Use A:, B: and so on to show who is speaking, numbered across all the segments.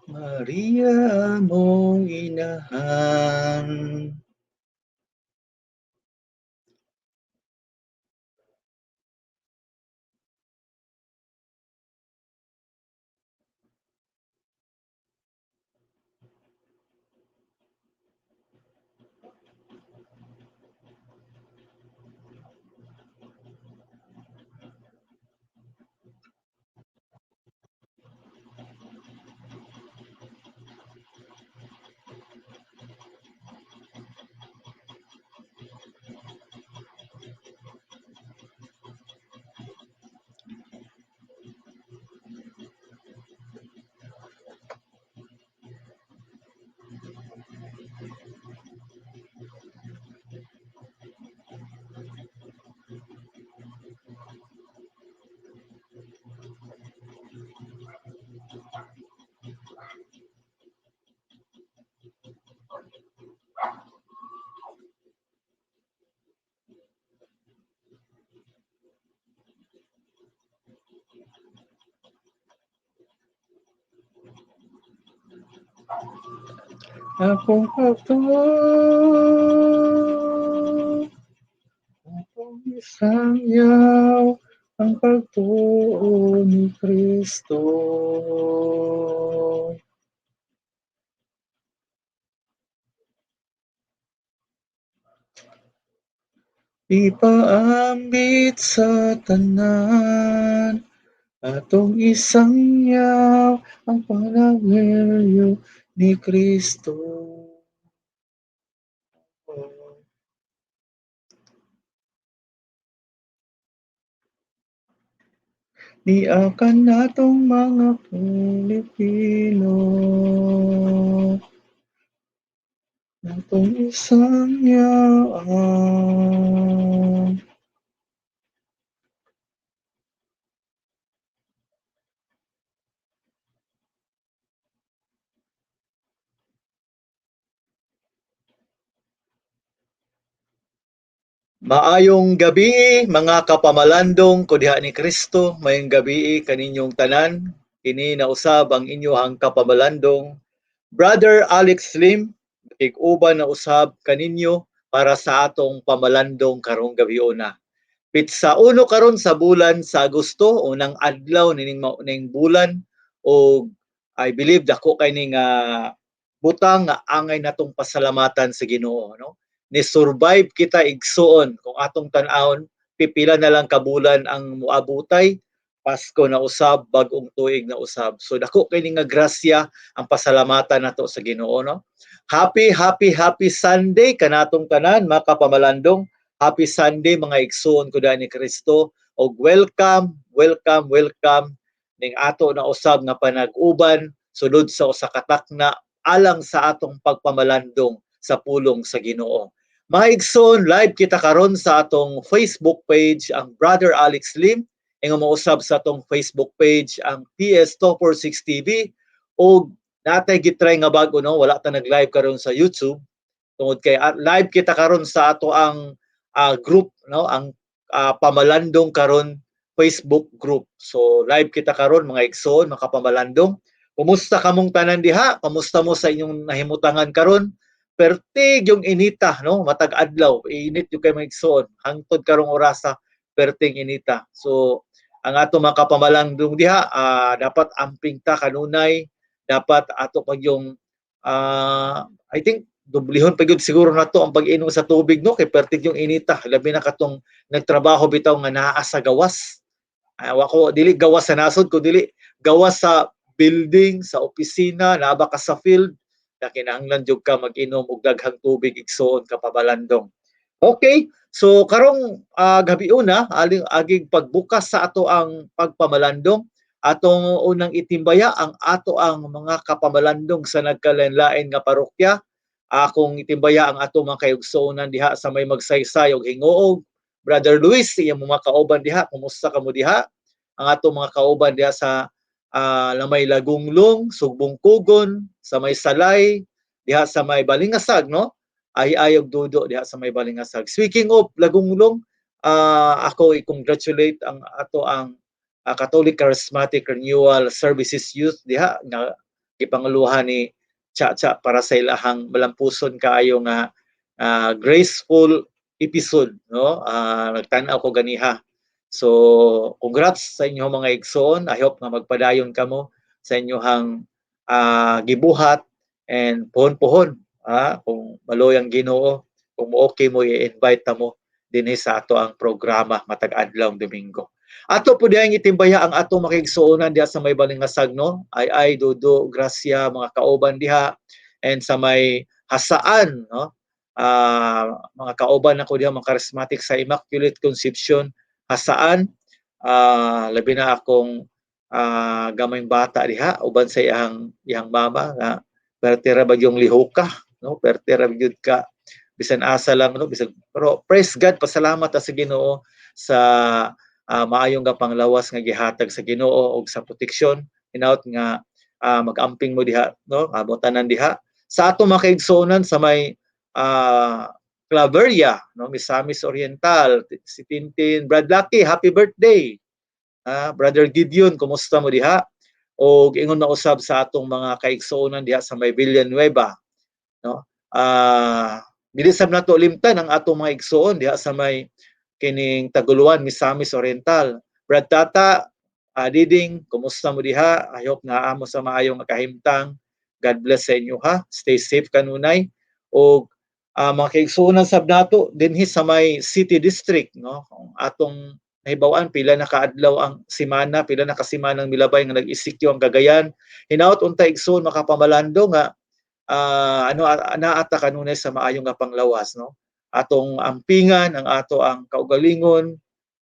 A: Maria among inahan. Akong pagtuo, akong isangyaw ang pagtuo ni Kristo. Ipaambit sa tanan, atong isangyaw ang panagmelyo ni Kristo. Niakan natong mga Pilipino, atong isangyaw ang Maayong gabi mga kapamalandong ko diha ni Kristo, maayong gabi kaninyong tanan. Kini nausab ang inyohang kapamalandong Brother Alex Lim, nakig-uban na usab kaninyo para sa atong pamalandong karong gabiona. Pitsa uno karon sa bulan sa Agosto, unang adlaw nining ning bulan, og I believe dako kay ning butang nga angay natong pasalamatan sa Ginoo, no? Ni survive kita igsuon. Kung atong tan-awon, pipila na lang kabulan ang moabutay, Pasko na usab, bag-ong tuig na usab. So dako kay ni nga grasya ang pasalamatan nato sa Ginoo, no? Happy, happy, happy Sunday kanatong tanan mga kapamalandong. Happy Sunday mga igsuon ko ni Kristo, og welcome, welcome, welcome ning ato na usab nga panag-uban sulod sa usa ka takna alang sa atong pagpamalandong sa pulong sa Ginoo. Mga igsoon, live kita karon sa atong Facebook page ang Brother Alex Lim, ingon mousab sa atong Facebook page ang PS246 TV, og natay gitry nga bago, no, wala ta nag-live karon sa YouTube tungod kay live kita karon sa ato ang group, no, ang pamalandong karon Facebook group. So live kita karon mga igsoon, mga kapamalandong. Kumusta kamong tanan diha? Kumusta mo sa inyong nahimutangan karon? Pertig yung inita, no, matag adlaw init yung kay mga igsoon, hangtod karong orasa perting inita. So ang ato mga kapamalandong diha, dapat amping ta kanunay, dapat ato pag yung I think dublihon pa gyud siguro nato ang pag-inom sa tubig, no, kay pertig yung inita, labi na katong nagtrabaho bitaw nga naa sa gawas. Wa ko dili gawas sa nasod ko, dili gawas sa building, sa opisina, naa ba ka sa field, na kinahanglan jud ka mag-inom og daghang tubig igsoon kapamalandong. Okay, so karong gabi una, aling aging pagbukas sa ato ang pagpamalandong, atong unang itimbaya ang ato ang mga kapamalandong sa nagkalain-lain nga parokya. Akong itimbaya ang ato mga kaigsuonan diha sa may Magsaysay og Hinguog. Brother Luis, iyang mga kauban diha, kumusta kamo diha? Ang ato mga kauban diha sa lamay Lagunglong, Sugbong Kugon, sa may Salay, diha sa may Balingasag, no? Ay ayog dudo diha sa may Balingasag. Speaking of Lagunglong, ako i-congratulate ang ato ang Catholic Charismatic Renewal Services Youth diha nga Gipanguluhan ni Chacha para sa ilahang malampuson kaayo nga graceful episode, no? Nagtan-aw ko ganiha. So congrats sa inyong mga igsoon. I hope nga magpadayon kamo sa inyong gibuhat and pohon-pohon, kung maluoy ang Ginoo, kung mo okay mo, i-invite ta mo dinhi sa ato ang programa matag adlaw Domingo. Ato po diyang itimbaya ang atong makiigsuonan diha sa may Balingasag, no? Ay ay Dudo, Gracia, mga kauban diha and sa may Jasaan, no? Mga kauban nako diha, mga charismatic sa Immaculate Conception Jasaan, labi na akong gamayng bata diha uban sa iyang mama nga perti ra ba yung lihuka, no? Perti ra gyud ka bisan asa lang, no? Bisag, pero praise God, pasalamat ta sa Ginoo sa maayong nga panglawas nga gihatag sa Ginoo ug sa proteksyon. Hinaut nga mag-amping mo diha, no, amo tanan diha sa ato mga kaigsuonan sa may Claveria, no, Misamis Oriental, si Tintin, Brad Lucky, happy birthday. Brother Gideon, kumusta mo diha? Og ingon na usab sa atong mga kaigsuonan diha sa may Villanueva, no? Dili sab nato limtan ang atong mga igsuon diha sa may kining Taguluan, Misamis Oriental. Brad Tata, Diding, kumusta mo diha? I hope nga amo sa maayong kahimtang. God bless sa inyo ha. Stay safe kanunay. Og mga kaigsuonan sab nato dinhi sa may City District, no? Kung atong nahibaw-an, pila na kaadlaw ang semana, pila na ka semana ang milabay nga nag-ECQ ang Cagayan. Hinaut unta, igsoon, makapamalandong nga ano naa ta kanunay sa maayong nga panglawas, no? Atong ampingan ang ato ang kaugalingon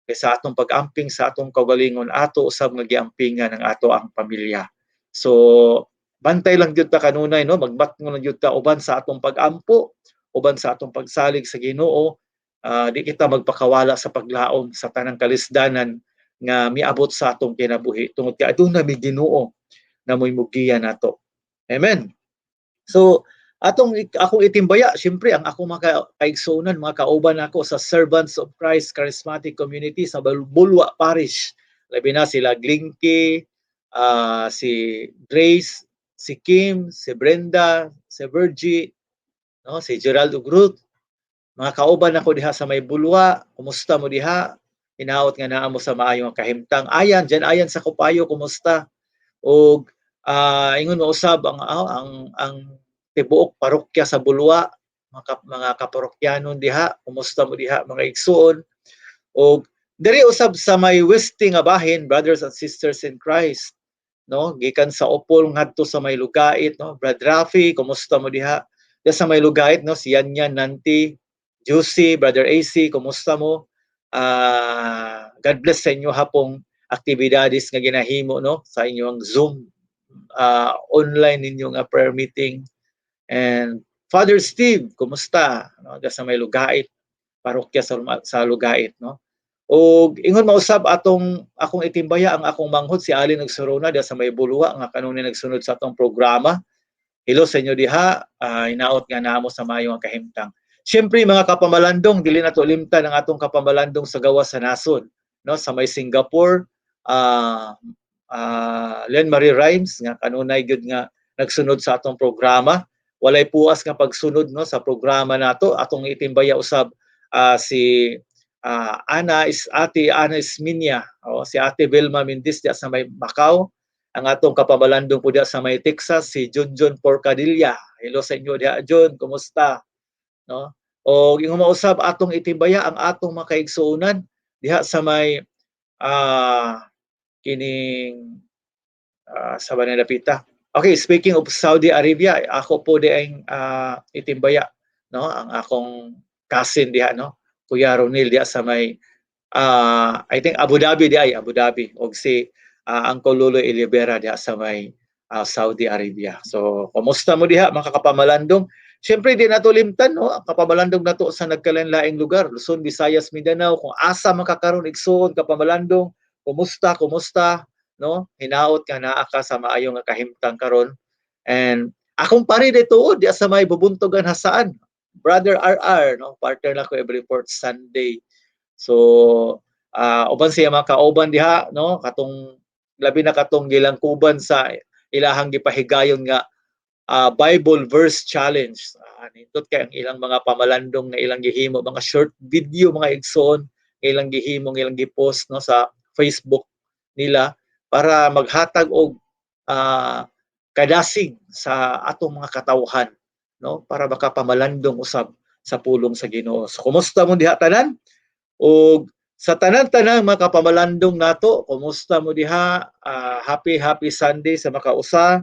A: kay sa atong pag-amping sa atong kaugalingon, ato usab nga giampingan ang ato ang pamilya. So bantay lang gyud ta kanunay, no? Magbatngon lang gyud ta uban sa atong pag-ampo, uban sa atong pagsalig sa Ginoo. Di kita magpakawala sa paglaom sa tanang kalisdanan nga miabot sa atong kinabuhi tungod kay aduna mi Ginoo na mo'y mugiya nato. Amen. So atong akong itimbaya syempre ang akong mga kaigsuonan, mga kauban nako sa Servants of Christ Charismatic Community sa Bulwa Parish, labi na sila Glinky, si Grace, si Kim, si Brenda, si Virgie, no, si Gerald Ugrut, mga kauban nako diha sa may Bulwa, kumusta mo diha? Hinaot nga naa mo sa maayong kahimtang. Ayan, diyan ayan sa Kupayo, kumusta? Og ingon mo usab ang tibuok parokya sa Bulwa, mga kaparokyanon diha, kumusta mo diha, mga igsuon? Og diri usab sa may Weste nga bahin, brothers and sisters in Christ, no, gikan sa Opol ngadto sa may Lugait, no? Brad Rafi, kumusta mo diha? Diha sa may Lugait, no, si Yanyan, Nanti, Juicy, Brother AC, kumusta mo? God bless sa inyo hapong aktibidades nga ginahimo, no, sa inyong Zoom online ninyo nga prayer meeting. And Father Steve, kumusta? No, sa may Lugait, parokya sa Lugait, no? Og ingon mausab atong akong itimbaya ang akong manghod, si Alin Nagsuruna, diha sa may Bulwa nga kanunay nagsunod sa atong programa. Hello sa inyo diha, hinaot nga naa mo sa maayong kahimtang. Siyempre, mga kapamalandong, dili nato limtan ang atong kapamalandong sa gawas sa nasod, no, sa may Singapore, Len Marie Rhymes nga kanunay gyud nga nagsunod sa atong programa. Walay puas nga pagsunod, no, sa programa nato. Atong itimbaya usab si Ana is Ate Ana Isminia o si Ate Vilma Mendez diya sa may Macau, ang atong kapamalandong po diya sa may Texas, si Junjun Porcadilla. Hello sa inyo diha, Jun, kumusta, no? O ingon mausab atong itimbaya ang atong mga kaigsuonan diha sa may kining sa Banalapita. Okay, speaking of Saudi Arabia, ako po di ang itimbaya, no, ang akong cousin diha, no, Kuya Ronil diha sa may I think Abu Dhabi di ay Abu Dhabi og si Uncle Lolo Elibera diha sa may Saudi Arabia. So, kumusta mo diha, mga kapamalandong? Siyempre di nato limtan, no, ang kapamalandong nato sa nagkalain-laing lugar, Luzon, Visayas, Mindanao, kung asa man ka karon, igsuon, kapamalandong, kumusta, kumusta, no? Hinaot nga naa ka sa maayong nga kahimtang karon. And akong pare dito diya sa may Bubuntogan Jasaan, Brother RR, no, partner nako every fourth Sunday. So, uban siya mga kauban diha, no, katong labi na katong gilangkuban sa Ilahang gipahigayon nga Bible verse challenge. Nindot kay ang ilang mga pamalandong nga ilang gihimo, mga short video mga igsoon nga ilang gihimo, nga ilang gipost, no, sa Facebook nila para maghatag og kadasig sa atong mga katawhan, no, para makapamalandong usab sa pulong sa Ginoo. So kumusta mo diha tanan? Og sa tanan-tanang mga kapamalandong nato, kumusta mo diha? Happy happy Sunday sa makausa.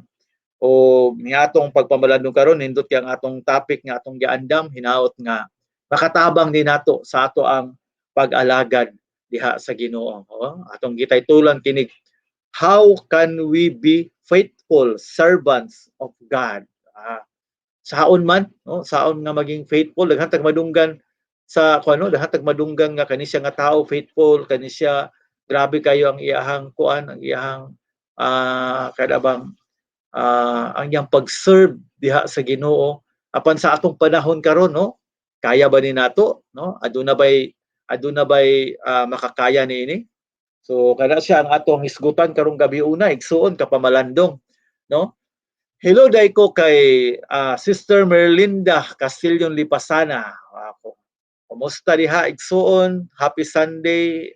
A: O niatong pagpamalandong karon, nindot kay ang atong topic nga atong giandam, hinaot nga makatabang din nato sa ato ang pag-alagad diha sa Ginoo. Oh, atong gitaytulan kinig, "How can we be faithful servants of God?" Saon man, no? Saon nga maging faithful? Daghan tag madunggan sa kuno, daghan tag madunggan nga kani siya nga tao faithful, kani siya grabe kayo ang iyahang kuan, ang iyahang kada bang ang iyang pag-serve diha sa Ginoo. Apan sa atong panahon karon, no, kaya ba ni nato, no? Aduna bay makakaya niini? So kana siya ang atong hisgutan karong gabi una, igsuon kapamalandong, no? Hello dai ko kay Sister Merlinda Castillon Lipasana. Ako. Kumusta diha igsuon? Happy Sunday,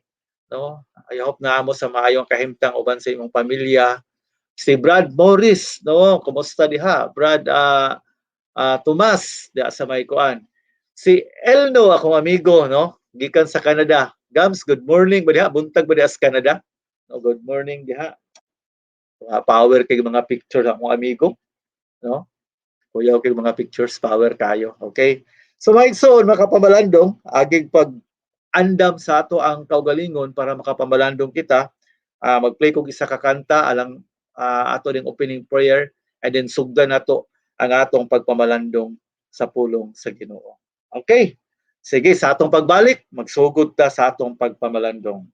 A: no? I hope na amo sa maayong kahimtang uban sa imong pamilya. Si Brad Morris, no? Kumusta diha? Brad Tomas diha sa may kuan. Si Elno, akong amigo, no? Gikan sa Canada. Gams, good morning ba diha? Buntag ba diha sa Canada? No, good morning diha. Mga power kay mga picture akong amigo, no? Kuyaw kay mga pictures, power kayo. Okay? So mga igsoon, makapamalandong, agig pag andam sa ato ang kaugalingon para makapamalandong kita, mag-play kog isa ka kanta alang ato ding opening prayer, and then sugdan nato ang atong pagpamalandong sa pulong sa Ginoo. Okay? Sige, sa atong pagbalik, magsugod ta sa atong pagpamalandong.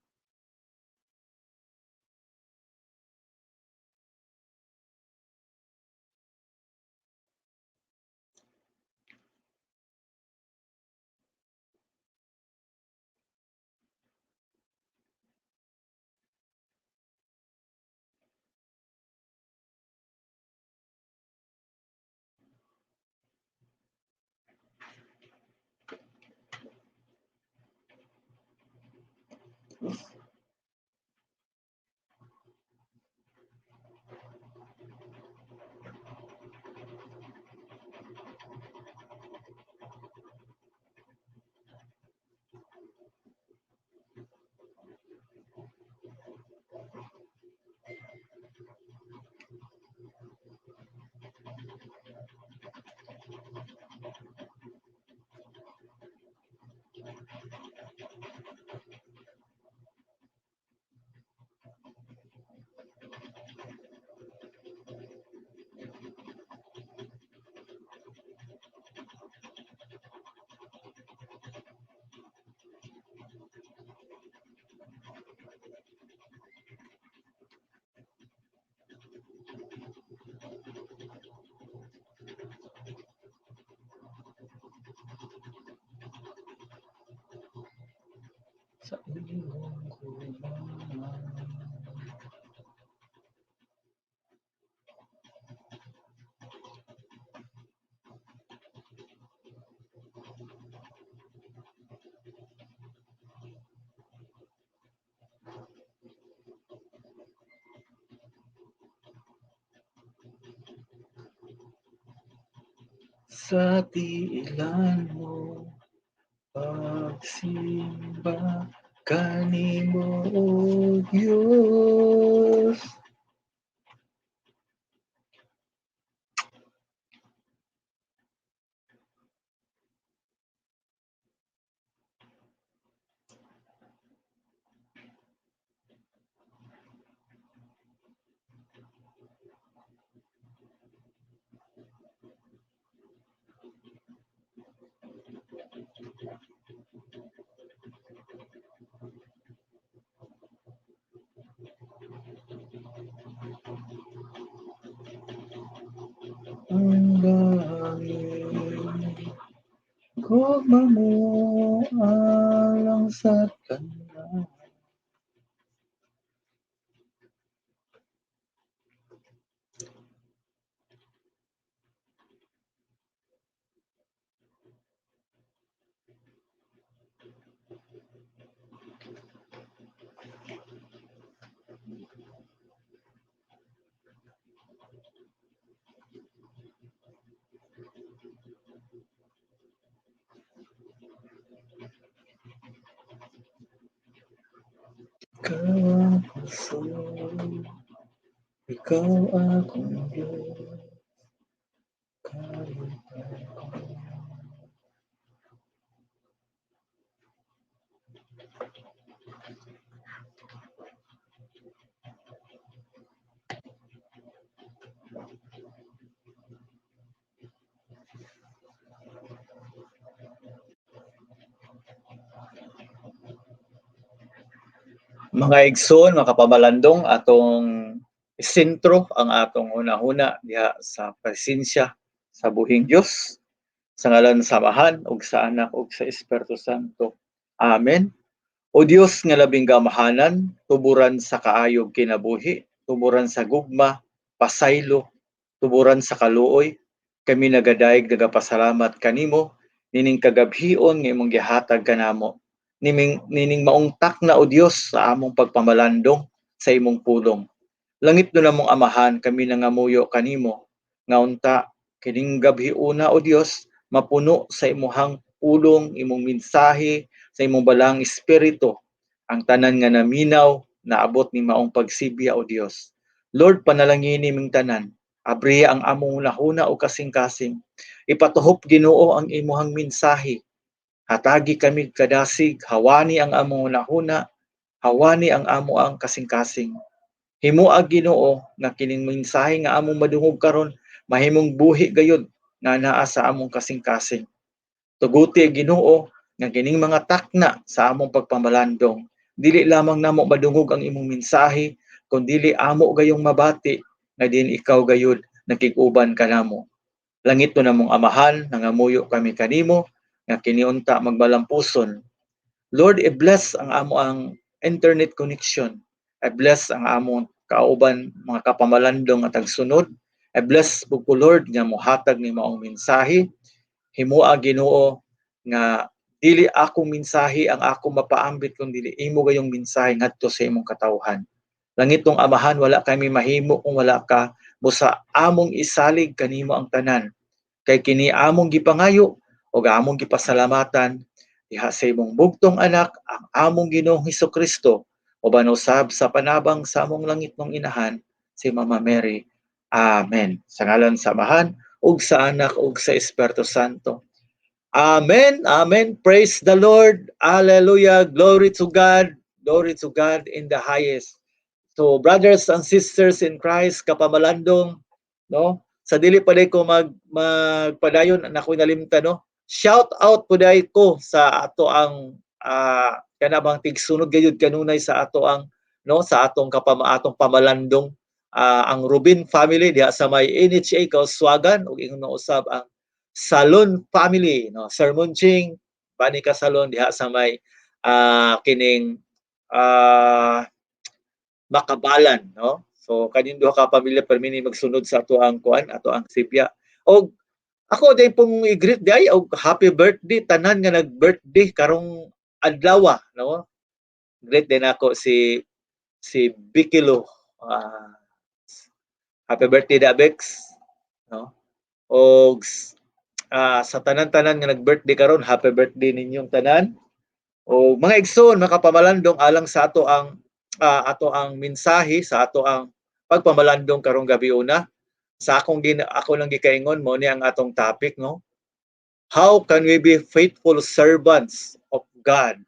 A: Sa iyong kumama. Sa tiilan mo, pagsimba kanimo, O Dios. Ang langit, gugma mo alang sa tanan. Ikaw akong soul, ikaw akong Diyos, kalipay ko. Mga igsoon, mga kapamalandong, atong sentro ang atong hunahuna diha sa presensya sa buhing Dios, sa ngalan sa Amahan ug sa Anak ug sa Espiritu Santo. Amen. O Dios nga labing gamahanan, tuburan sa kaayog kinabuhi, tuburan sa gugma, pasaylo, tuburan sa kaluoy, kami nagadayeg nagapasalamat kanimo nining kagabhion nga imong gihatag kanamo. Nining maong takna o Dios sa among pagpamalandong sa imong pulong. Langit do namong Amahan, kami nangamuyo kanimo nga unta kining gabhiuna o Dios mapuno sa imuhang pulong, imong mensahe, sa imong balang espiritu ang tanan nga naminaw naabot ni maong pagsibya o Dios. Lord, panalangini ming tanan, abriya ang among hunahuna o kasing-kasing. Ipatuhop Ginoo ang imuhang mensahe. Hatagi kami kadasig, hawani ang among hunahuna, hawani ang amo ang kasing-kasing. Himoa Ginoo nga kining mensahe nga among madungog karon mahimong buhi gayud nga naa sa among kasing-kasing. Tuguti Ginoo nga kining mga takna sa among pagpamalandong, dili lamang namo madungog ang imong mensahe, kun dili amo gayong mabati nga din ikaw gayud nakig-uban kanamo. Langit to namong Amahan, nangamuyo kami kanimo nga kiniunta magmalampuson. Lord, i-bless ang amo ang internet connection. I-bless ang among kauban mga kapamalandong at tagsunod. I-bless pug ko, Lord, nga mohatag ni maong mensahe. Himoa Ginoo nga dili akong mensahe ang ako mapaambit kun dili imo gayong mensahe ngadto sa imong katawhan. Langitong Amahan, wala kami mahimo kung wala ka, busa among isalig kanimo ang tanan. Kay kini among gipangayo ug among gipasalamatan diha sa imong bugtong anak, ang among Ginoong Hesukristo, uban usab sa panabang sa among langitnong inahan, si Mama Mary. Amen. Sa ngalan sa Amahan ug sa Anak ug sa Espiritu Santo. Amen. Amen. Praise the Lord. Hallelujah. Glory to God. Glory to God in the highest. So brothers and sisters in Christ, kapamalandong, no? Sa dili pa ko magpadayon na ako'y nalimtan, no? Shout out po dai ko sa ato ang kana bang tigsunod gayud kanunay sa ato ang, no, sa atong atong pamalandong, ang Rubin family diha sa may NHA Kauswagan, ug ingon usab ang Salon family, no, Sir Munching bani ka Salon diha sa may kining Makabalan, no. So kaning duha ka pamilya permini magsunod sa ato ang kuan, ato ang sibya. Og ako din pong i-greet di ay og happy birthday tanan nga nag-birthday karong adlaw, no. Greet din ako si si Bikilo. Happy birthday da Bex, no. Og sa tanan-tanan nga nag-birthday karon, happy birthday ninyong tanan. O mga igsoon, makapamalandong, alang sa ato ang mensahe sa ato ang pagpamalandong karong gabi una, sa akong ako lang gikaingon mo ni ang atong topic, no, how can we be faithful servants of God?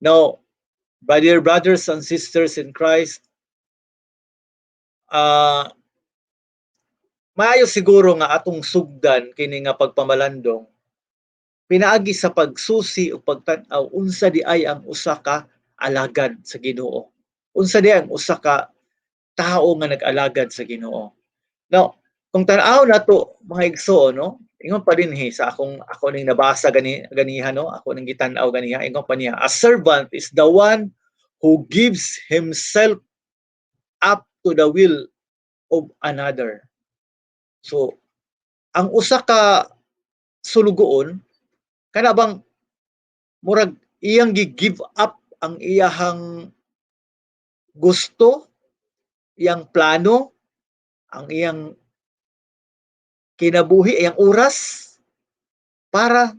A: Now, dear brothers and sisters in Christ, maayo siguro nga atong sugdan kini nga pagpamalandong pinaagi sa pagsusi o pagtan-aw unsa di ay ang usa ka alagad sa Ginoo, unsa di ang usa ka tawo nga nag-alagad sa Ginoo. Now, kung tan-aw nato, mga igsoon, no, ingon pa dinhi sa akong ako ning nabasa ganiha, no, ako ning gitan-aw ganiha, ingon pa niya, a servant is the one who gives himself up to the will of another. So, ang usa ka sulugoon kana bang murag iyang gi-give up ang iyahang gusto, iyang plano, ang iyang kinabuhi, iyang oras para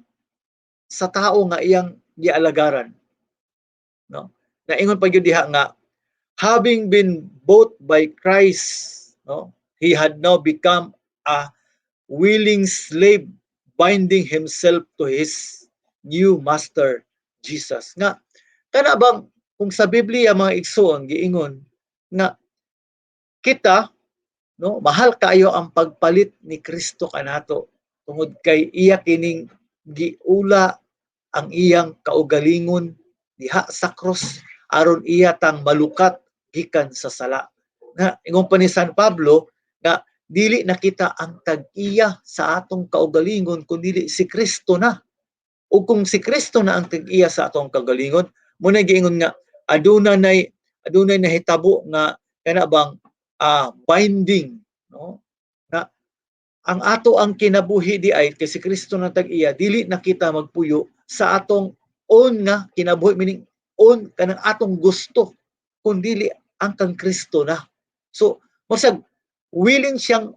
A: sa tao nga iyang gialagaran. No? Naingon pa gyud diha nga having been bought by Christ, no, he had now become a willing slave, binding himself to his new master, Jesus. Nga kana bang kung sa Biblia, mga igsoon, giingon nga kita, no, mahal kaayo ang pagpalit ni Kristo kanato tungod kay iya kining giula ang iyang kaugalingon diha sa krus aron iya tang malukat gikan sa sala. Nga ingon pa ni San Pablo nga dili na kita ang tag-iya sa atong kaugalingon kundi si Kristo na. Ug kung si Kristo na ang tag-iya sa atong kaugalingon, mo na giingon nga adunay nahitabo nga kana bang binding, no, nga ang ato ang kinabuhi di ay kay si Kristo na tag-iya, dili na kita magpuyo sa atong own nga kinabuhi, meaning own kanang atong gusto, kundi ang kang Kristo na. So masag willing siyang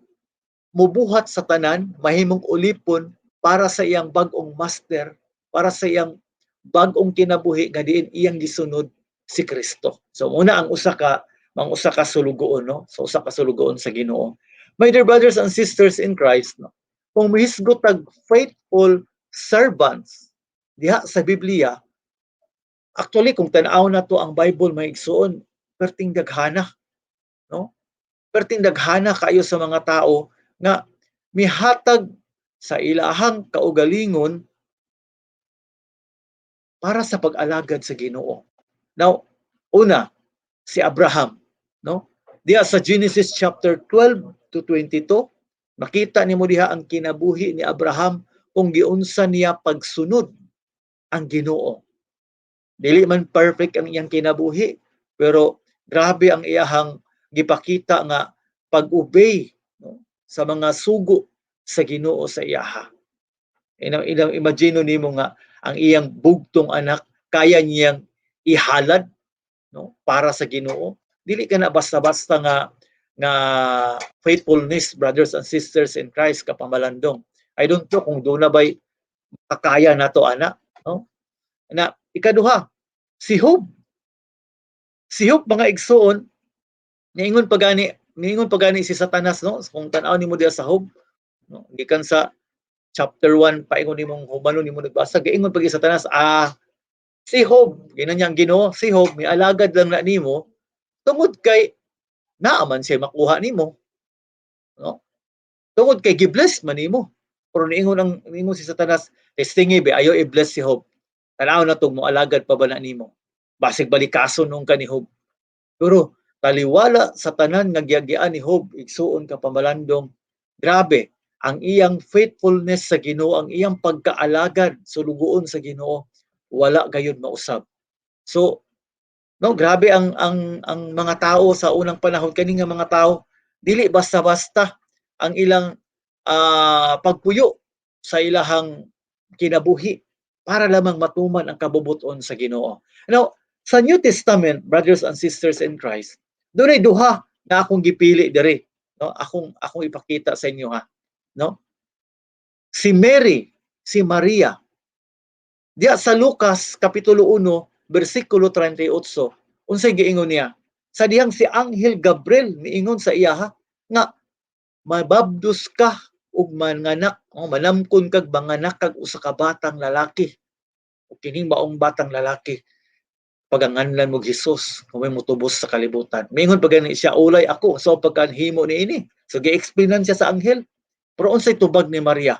A: mubuhat sa tanan, mahimong ulipon para sa iyang bag-ong master, para sa iyang bag-ong kinabuhi nga diin iyang gisunod si Kristo. So muna ang usa ka sulugoon, no? So usa ka sulugoon sa Ginoo. My dear brothers and sisters in Christ, no, kung mihisgot tag faithful servants diha sa Biblia, actually kung tan-aw na to ang Bible, mga igsuon, perting daghana, no? Perting daghana kayo sa mga tao nga mihatag sa ilahang kaugalingon para sa pag-alagad sa Ginoo. Now, una, si Abraham, no? Diha sa Genesis chapter 12 to 22, makita nimo diha ang kinabuhi ni Abraham kung giunsa niya pagsunod ang Ginoo. Dili man perfect ang iyang kinabuhi, pero grabe ang iyahang gipakita nga pag-obey, no, sa mga sugo sa Ginoo sa iyaha. Ina imagine nimo nga ang iyang bugtong anak kaya niyang ihalad, no, para sa Ginoo. Dili ka na basta-basta nga faithfulness, brothers and sisters in Christ, kapamalandong. I don't know kung doon na ba'y makakaya nato ana, no? Na ikaduha, si Job. Si Job, mga igsuon, niingon pa gani si Satanas, no, kung tan-aw nimo diha sa Job, no, gikan sa chapter 1 paingon nimong humano nimo nagbasa, giingon pa si Satanas, si Job, ginan niya ang Ginoo, si Job may alagad lang na nimo tungod kay naa man siya makuha nimo, no? Tungod kay gi-bless man nimo. Pero niingon si Satanas, testingi be, ayo i-bless si Job. Tanaw na tong moalagad pa ba na nimo? Basig balikason nung ka ni Job. Pero taliwala sa tanan nga giyagian ni Job, igsuon ka pamalandong, grabe ang iyang faithfulness sa Ginoo, ang iyang pagkaalagad sulugoon sa Ginoo, wala gayud mausab. So no, grabe ang mga tao sa unang panahon. Kani nga mga tao, dili basta-basta ang ilang pagpuyo sa ilahang kinabuhi para lamang matuman ang kabubuton sa Ginoo. Now, sa New Testament, brothers and sisters in Christ, dunay duha na akong gipili diri, no? Akong ipakita sa inyo ha, no? Si Mary, si Maria. Diya sa Lucas kapitulo 1 bersikulo 38, unsay giingon niya? Sa dihang si Anghel Gabriel miingon sa iya ha, nga mababdus ka ug manganak, oh, manamkon kag manganak kag usa ka batang lalaki. Ug kining maong batang lalaki paganganlan mo Jesus kung may mutubos sa kalibutan. Mingon pa gani siya, "Ulay ako, so pagkanhimo ni ini." So gi-explainan siya sa anghel. Pero unsay tubag ni Maria?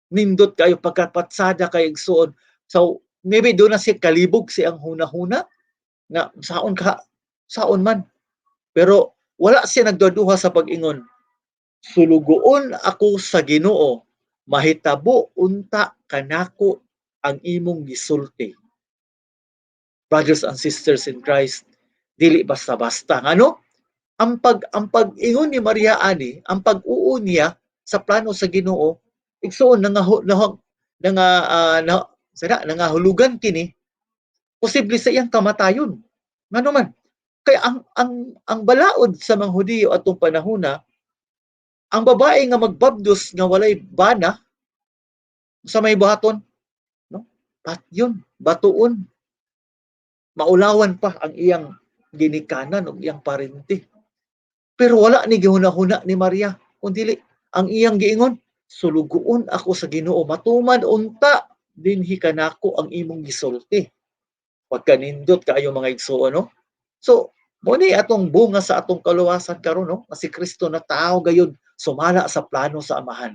A: Nindot kayo pagkapatsada kay igsuon. So maybe doon na siya kalibog si ang huna-huna nga saon ka saon man. Pero wala siya nagduduha sa pag-ingon. "Sulugoon ako sa Ginoo, mahitabo unta kanako ang imong gisulti." Brothers and sisters in Christ, dili basta-basta. Ano? Ang pag-ingon ni Maria ani, ang pag-uo niya sa plano sa Ginoo, igsuon nanga na, sana nangahulugan kini posible sa iyang kamatayon. Ngano man? Kay ang balaod sa mga Hudiyo atong panahona, ang babae nga magbabdos nga walay bana sa may buhaton, no? Patyon, batuon. Maulawan pa ang iyang ginikanan ug iyang parente. Pero wala ni gihuna-huna ni Maria, kun dili ang iyang giingon, "Sulugoon ako sa Ginoo, matuman unta dinhi kanako ang imong gisulti." Pagkanindot kaayo, mga igsuon, no? So, mo ni atong bunga sa atong kaluwasan karon, no? Nga si Kristo natawo gayud sumala sa plano sa Amahan.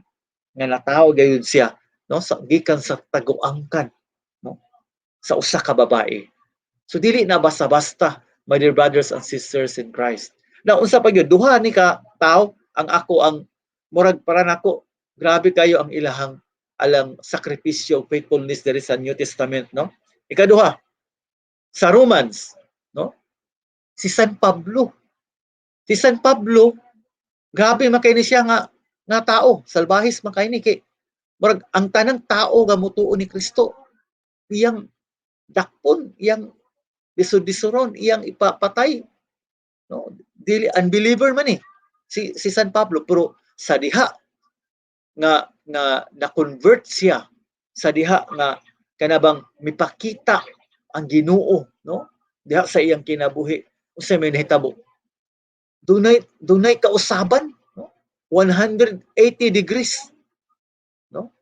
A: Nga natawo gayud siya, no, sa gikan sa taguangkan, no, sa usa ka babae. So dili na basta-basta, my dear brothers and sisters in Christ. Now, unsa pa gyud, duha ni ka tawo ang ako ang murag para nako grabe kayo ang ilahang alang sakripisyo, faithfulness diri sa New Testament, no? Ikaduha, sa Romans, no? Si San Pablo. Si San Pablo, grabe man kay ni siya nga tao, salbahis man kay ni, kay murag ang tanang tao nga mutuo ni Kristo iyang dakpon, iyang disod-disoron, iyang ipapatay. No, dili unbeliever man eh si San Pablo, pero sa diha nga na-convert siya, sa diha nga kanabang mipakita ang Ginoo, no, diha sa iyang kinabuhi, unsay may nahitabo? Dunay kausaban, no? 180 degrees, no?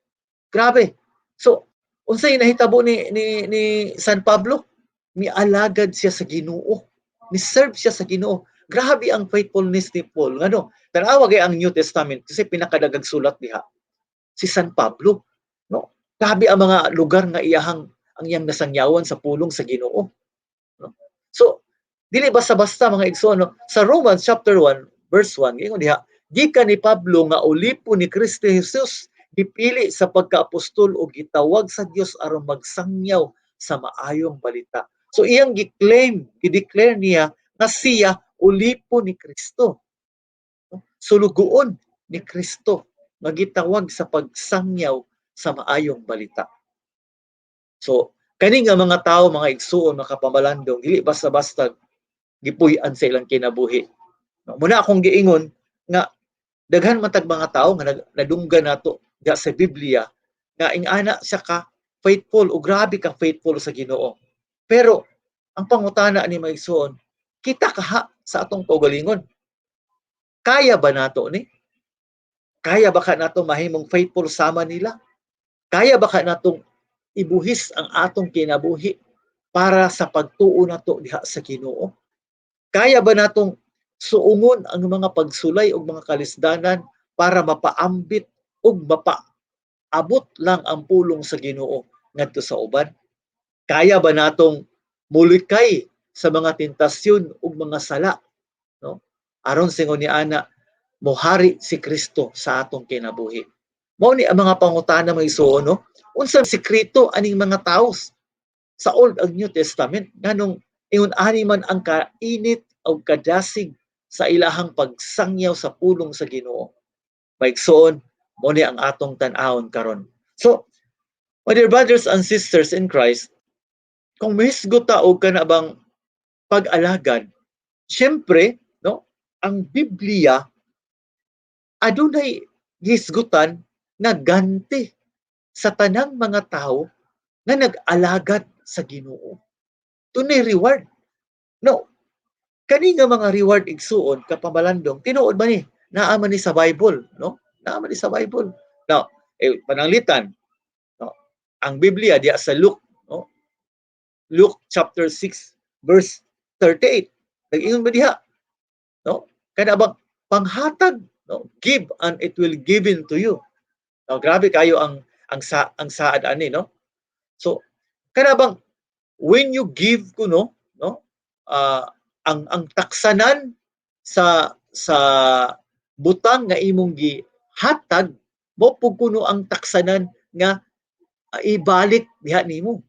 A: Grabe. So unsay nahitabo ni San Pablo? Mialagad siya sa Ginoo, ni-serve siya sa Ginoo. Grabe ang faithfulness ni Paul. Ngano, tan-awa kay ang New Testament kasi pinakadaghang sulat diha si San Pablo, no? Grabe ang mga lugar nga iyahang ang iyang nasangyawan sa pulong sa Ginoo, no? So dili basta-basta, mga igsoon, no? Sa Romans chapter 1 verse 1, giingon diha, "Gikan ni Pablo nga ulipon ni Kristo Jesus, gipili sa pagkaapostol o gitawag sa Dios aron magsangyaw sa maayong balita." So iyang gi-claim, gi-declare niya nga siya ulipon ni Kristo. No? Sulugoon ni Kristo nga gitawag sa pagsangyaw sa maayong balita. So kani nga mga tawo, mga igsuon, makapamalandong, dili basta-basta gipuy-an sa ilang kinabuhi. No, muna akong giingon nga daghan man tag mga tawo nga nadunggan nato diha sa Biblia nga ingana siya ka faithful o grabe ka faithful sa Ginoo. Pero ang pangutana ni mga igsuon, kita kaha sa atong kaugalingon, kaya ba nato ni? Kaya ba ka nato mahimong faithful sama nila? Kaya ba ka natong ibuhis ang atong kinabuhi para sa pagtuo nato diha sa Ginoo? Kaya ba natong suungon ang mga pagsulay ug mga kalisdanan para mapaambit ug mapaabot lang ang pulong sa Ginoo ngadto sa uban? Kaya ba natong mulikay sa mga tentasyon ug mga sala, no, aron singon ni ana mohari si Kristo sa atong kinabuhi? Mao ni ang mga pangutana, mga igsuon, no? Unsa sekreto aning mga tawo sa Old ug New Testament, nganong ingon ani man ang kainit o kadasig sa ilahang pagsangyaw sa pulong sa Ginoo? Mga igsoon, mo ni ang atong tan-awon karon. So, my dear brothers and sisters in Christ, kung mihisgot ta og kana bang pag-alagad, syempre, no, ang Biblia adunay gihisgutan nga ganti sa tanang mga tawo nga nag-alagad sa Ginoo. Dunay reward. No. Kani nga mga reward, igsuon, kapamalandong, tinuod ba ni? Naa man ni sa Bible, no? Naa man ni sa Bible. Now, eh, pananglitan, no? Ang Biblia diya sa Luke, no? Luke chapter 6 verse 38. Nag-ingon ba diha? No? Kana bang panghatag, no? Give and it will given to you. No, grabe kayo ang saad ani, no? So kana bang when you give kuno, no? Ang taksanan sa butang nga imong gihatag mo pug kuno ang taksanan nga ibalik diha nimo,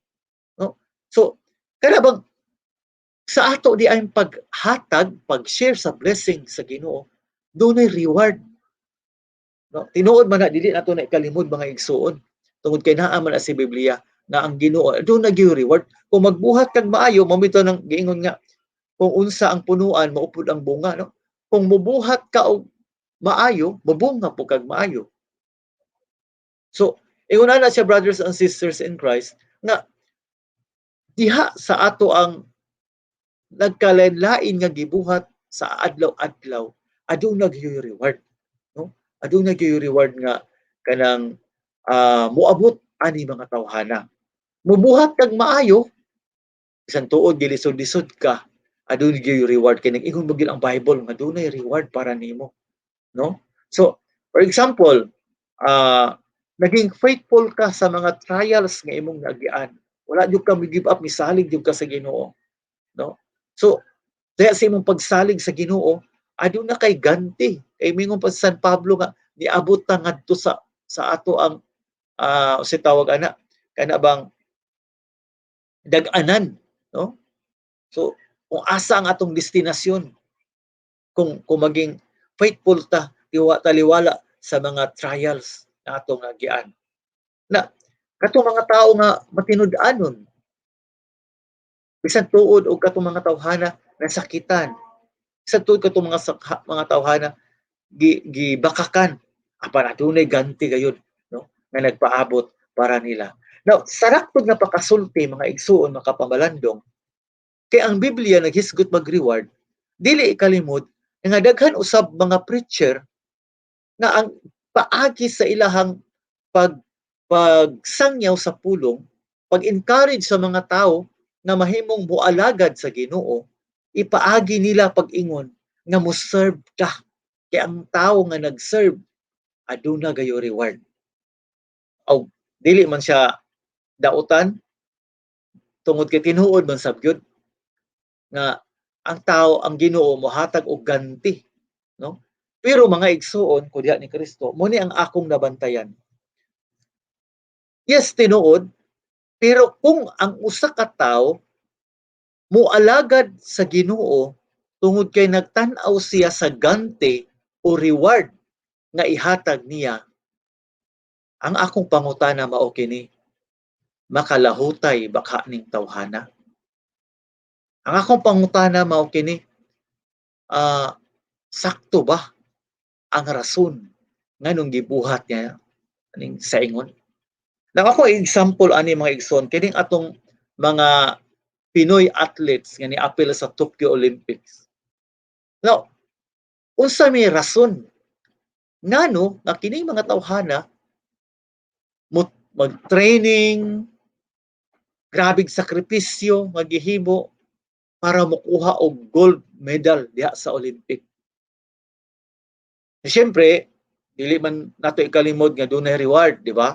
A: no? So kana bang sa ato di ang paghatag, pag-share sa blessing sa Ginoo, dunay reward, no? Tinuod man na dili nato na ikalimod, mga igsuon, tungod kay naa man na si Biblia nga ang Ginoo dunay gyud reward kung magbuhat kag maayo. Mao bitaw nang giingon nga kung unsa ang punuan, maupod ang bunga, no? Kung mubuhat ka og maayo, mobunga po kag maayo. So ingon na siya, brothers and sisters in Christ, nga diha sa ato ang nagkalain-lain nga gibuhat sa adlaw-adlaw, aduna gyud reward, no? Aduna gyud reward nga kanang moabot ani mga tawhana. Mubuhat kag maayo bisan tuod gilisod-lisod ka, aduna gyud reward kay nag-ingon man gyud ang Bible nga dunay reward para nimo, no? So, for example, naging faithful ka sa mga trials nga imong naagian. Wala jud ka give up, misalig jud ka sa Ginoo, no? So, diha sa imong pagsalig sa Ginoo, aduna kay ganti. Kay mingon pa si San Pablo nga niabot ta ngadto sa ato ang si tawag ana kana bang dag-anan, no? So, kung asa ang atong destinasyon, kung maging faithful ta, tiwa taliwala sa mga trials na atong agian. Na katong mga tao nga matinud-anon, bisan tuod og katong mga tawhana nasakitan, bisan tuod katong mga tawhana gibakakan, apan adunay ganti gayud, no, nga nagpaabot para nila. Now, sarak nga pakasulti, mga igsuon, makapamalandong, kay ang Biblia naghisgot mag-reward, dili ikalimod nga daghan usab mga preacher nga ang paagi sa ilahang pagsangyaw sa pulong, pag-encourage sa mga tao nga mahimong moalagad sa Ginoo, ipaagi nila pag-ingon nga mo-serve ka. Kay ang tao nga nag-serve, aduna gayo reward. Aw, dili man siya dautan tungod kay tinuod man sab gyud nga ang tao, ang Ginoo mohatag og ganti, no? Pero mga igsuon ko diha ni Kristo, mo ni ang akong nabantayan. Yes, tinuod, pero kung ang usa ka tawo moalagad sa Ginoo tungod kay nagtan-aw siya sa ganti o reward nga ihatag niya, ang akong pangutana mao kini: makalahutay ba ka ning tawhana? Ang akong pangutana mao kini, sakto ba ang rason nganong gibuhat niya ning saingon? Now, ako example ani, mga igsoon, kining atong mga Pinoy athletes nga niapil sa Tokyo Olympics. Now, unsa may rason ngano nga kining mga tawhana mo mag-training, grabeng sakripisyo nga gihimo para mokuha og gold medal diha sa Olympic? Siyempre, dili man nato ikalimod nga dunay reward, di ba?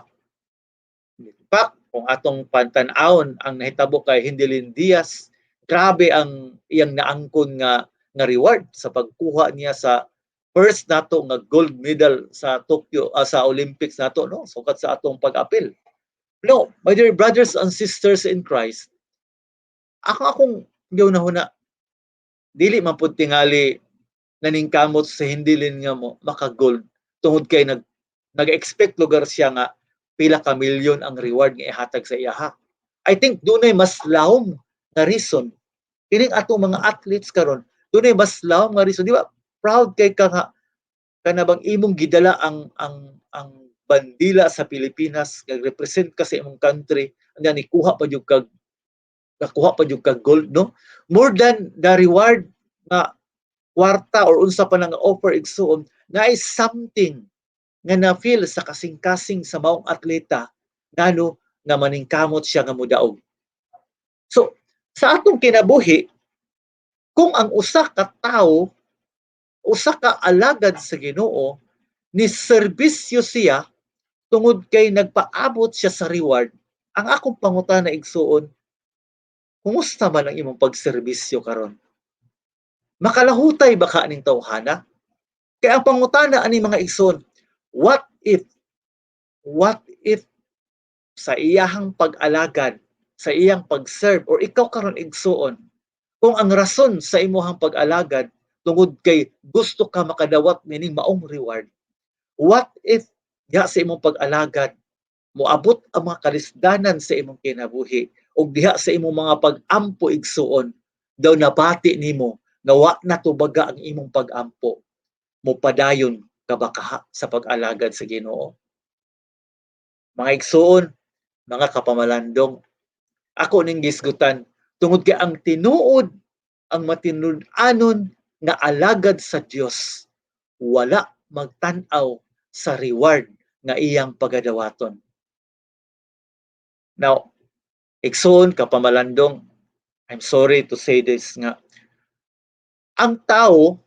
A: In fact, kung atong pantan-awon ang nahitabo kay Hidilyn Diaz, grabe ang iyang naangkon nga reward sa pagkuha niya sa first nato nga gold medal sa Tokyo, sa Olympics nato, no, sukat sa atong pag-apil. No, my dear brothers and sisters in Christ, akong gihuna-huna, dili man pud tingali naningkamot sa Hidilyn nga mo maka-gold tungod kay nag-expect lugar siya nga pila ka milyon ang reward nga ihatag sa iyaha. I think dunay mas lawom nga reason kining atong mga athletes karon, dunay mas lawom nga reason, di ba? Proud kay ka nga kana bang imong gidala ang bandila sa Pilipinas, nag-represent ka sa imong country, nga nikuha pa jud kag nakuha pa jud kag gold, no? More than the reward nga kwarta or unsa pa nang offer, igsuon, na is something nga na-feel sa kasing-kasing sa maong atleta ngano nga maningkamot siya nga modaog. So, sa atong kinabuhi, kung ang usa ka tawo, usa ka alagad sa Ginoo, ni serbisyo siya tungod kay nagpaabot siya sa reward, ang akong pangutana, igsuon, kumusta man ang imong pagserbisyo karon? Makalahutay ba ka aning tawhana? Kay ang pangutana ani, mga igsoon, what if sa iyahang pag-alagad, sa iyang pag-serve, or ikaw karon, igsuon, kung ang rason sa imuhang pag-alagad tungod kay gusto ka makadawat nining maong reward, what if diha sa imong pag-alagad moabot ang mga kalisdanan sa imong kinabuhi ug diha sa imong mga pag-ampo, igsuon, daw nabati nimo nga wa na tubaga ang imong pag-ampo, mopadayon ka ba kaha sa pag-alagad sa Ginoo? Mga igsuon, mga kapamalandong, ako ning gisgutan tungod kay ang tinuod Ang matinud-anon nga alagad sa Dios wala magtan-aw sa reward nga iyang pagadawaton. Now, igsoon kapamalandong, I'm sorry to say this nga ang tao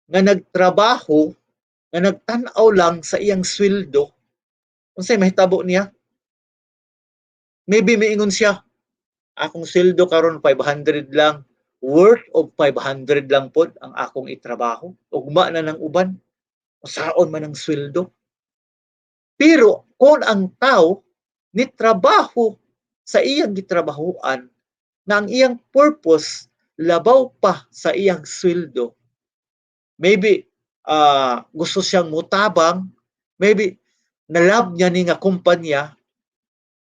A: nga nagtrabaho nga nagtan-aw lang sa iyang sweldo, unsay mahitabo niya? Maybe miingon siya, "Akong sweldo karon 500 lang, worth of 500 lang pod ang akong itrabaho. Ugma na ng uban, usaon man ang sweldo." Pero kung ang tao ni trabaho sa iyang gitrabahoan na ang iyang purpose labaw pa sa iyang sweldo, maybe gusto siyang mutabang, maybe na-love niya ni nga kumpanya,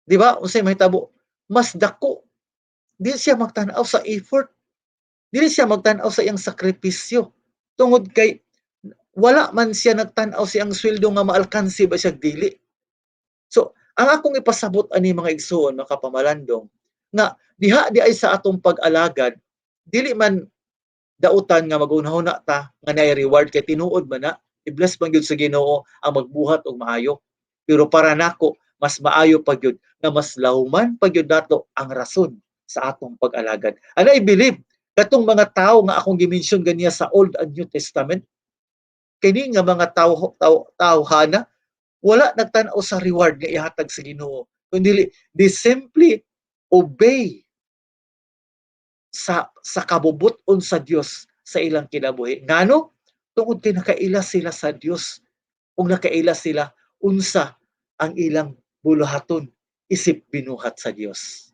A: di ba? Unsay mahitabo? Mas dako. Di siya magtan-aw sa effort. Dili siya magtan-aw sa iyang sakripisyo. Tungod kay wala man siya nagtan-aw sa iyang sweldo nga maalkansi ba siya dili. So, ang akong ipasabot ani, mga igsuon, mga kapamalandong, nga diha di ay sa atong pag-alagad, dili man dautan nga maghunahuna ta nga naay reward, kay tinuod man na i-bless man gyud sa Ginoo ang magbuhat og maayo. Pero para nako, mas maayo pa gyud nga mas lawman pa gyud nato ang rason sa atong pag-alagad. And I believe katong mga tao nga akong gi-mention ganiya sa Old and New Testament, kini nga mga tao tao tawhana wala nagtan-aw sa reward nga ihatag sa Ginoo, kundi they simply obey sa kabubut-on sa Dios sa ilang kinabuhi. Ngano? Tungod kay nakaila sila sa Dios ug nakaila sila unsa ang ilang buluhaton isip binuhat sa Dios.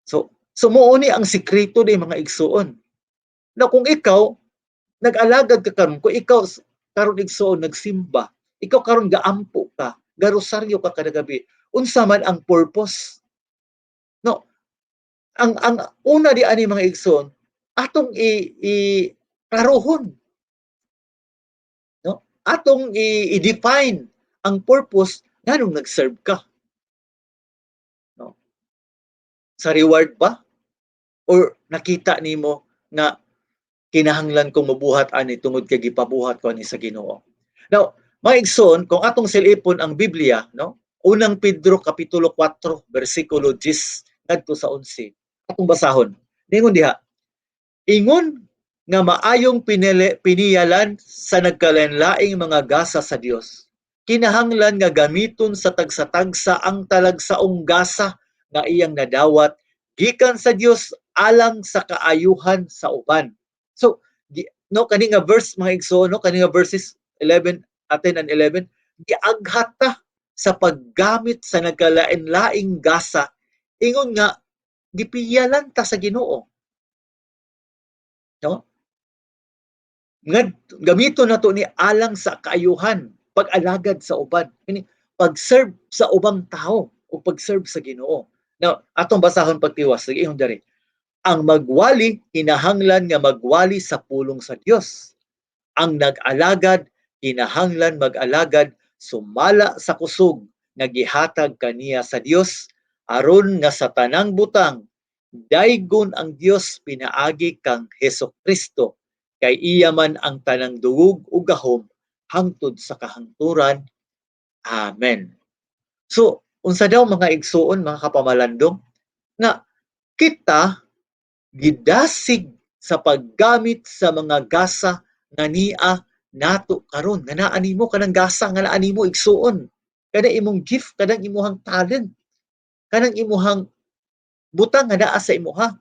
A: So mao ni ang sikreto ni, mga igsuon. Na kung ikaw nag-alagad ka karon, kung ikaw karon, igsuon, nagsimba, ikaw karon gaampo ka, garosaryo ka kada gabi, unsa man ang purpose? No. Ang una di ani, mga igsoon, atong i klarohon. No? Atong i-define ang purpose nganong nag-serve ka. No? Sa reward ba? Or nakita nimo nga kinahanglan kong mabuhat ani tungod kay gipabuhat ko ani sa Ginoo? Now, mga igsoon, kung atong silipon ang Biblia, no? Unang Pedro kapitulo 4 bersikulo 10 ngadto sa 11. Atong basahon. Ningon diha, "Ingon nga maayong piniyalan sa nagkalainlaing mga gasa sa Dios. Kinahanglan nga gamiton sa tagsa-tagsa ang talagsaong gasa nga iyang nadawat gikan sa Dios alang sa kaayuhan sa uban." So, no, kani nga verse, mga igsoon, no, kani nga verses 11, 10 and 11, giaghat ta sa paggamit sa nagkalain-laing gasa ingon nga gipiyalan ta sa Ginoo. No? Nga gamiton nato ni alang sa kaayuhan, pag-alagad sa uban, kini pag-serve sa ubang tao o pag-serve sa Ginoo. Now, atong basahon pagtiwas, sige, ingon diri. "Ang magwali kinahanglan nga magwali sa pulong sa Dios. Ang nag-alagad kinahanglan mag-alagad sumala sa kusog nga gihatag kaniya sa Dios, aron nga sa tanang butang daygon ang Dios pinaagi kang Hesus Kristo, kay iya man ang tanang dungog ug gahom hangtod sa kahangturan. Amen." So, unsa daw, mga igsuon, mga kapamalandong, nga kita gidasig sa paggamit sa mga gasa nga niya nato karon, nga naa nimo, kanang gasa nga naa nimo, igsuon, kanang imong gift, kanang imuhang talent, kanang imuhang butang nga naa sa imuha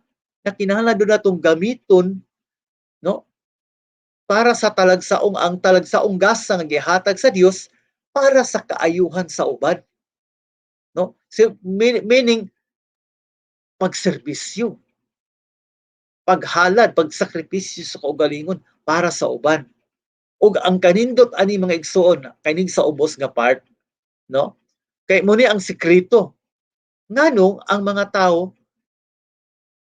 A: na kinahanglan do natong gamiton, no, para sa talagsaong ang talagsaong gasa nga gihatag sa Dios para sa kaayuhan sa uban, no? So, meaning pagserbisyo, paghalad, pagsakripisyo sa kaugalingon para sa uban. Ug ang kanindot ani, mga igsuon, kaning sa ubos nga part, no, kay mo ni ang sekreto nganong ang mga tao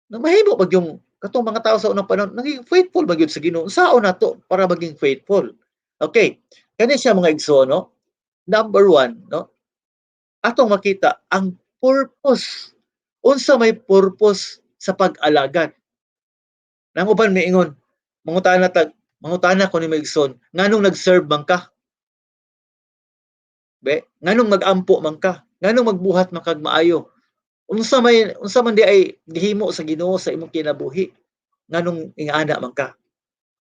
A: na mahimo pag yung katong mga tao sa unang panahon naging faithful ba gyud sa Ginoo. Saon nato para maging faithful? Okay, kani siya, mga igsoon, no? Number one, no, atong makita ang purpose. Unsa may purpose sa pag-alagad? Nang uban miingon, mangutana tag mangutana ko nimo, igsoon, nganong nag-serve man ka? Be, nganong mag-ampo man ka? Nganong magbuhat man kag maayo? Unsa man diay gihimo sa Ginoo sa imong kinabuhi? Nganong ingana man ka?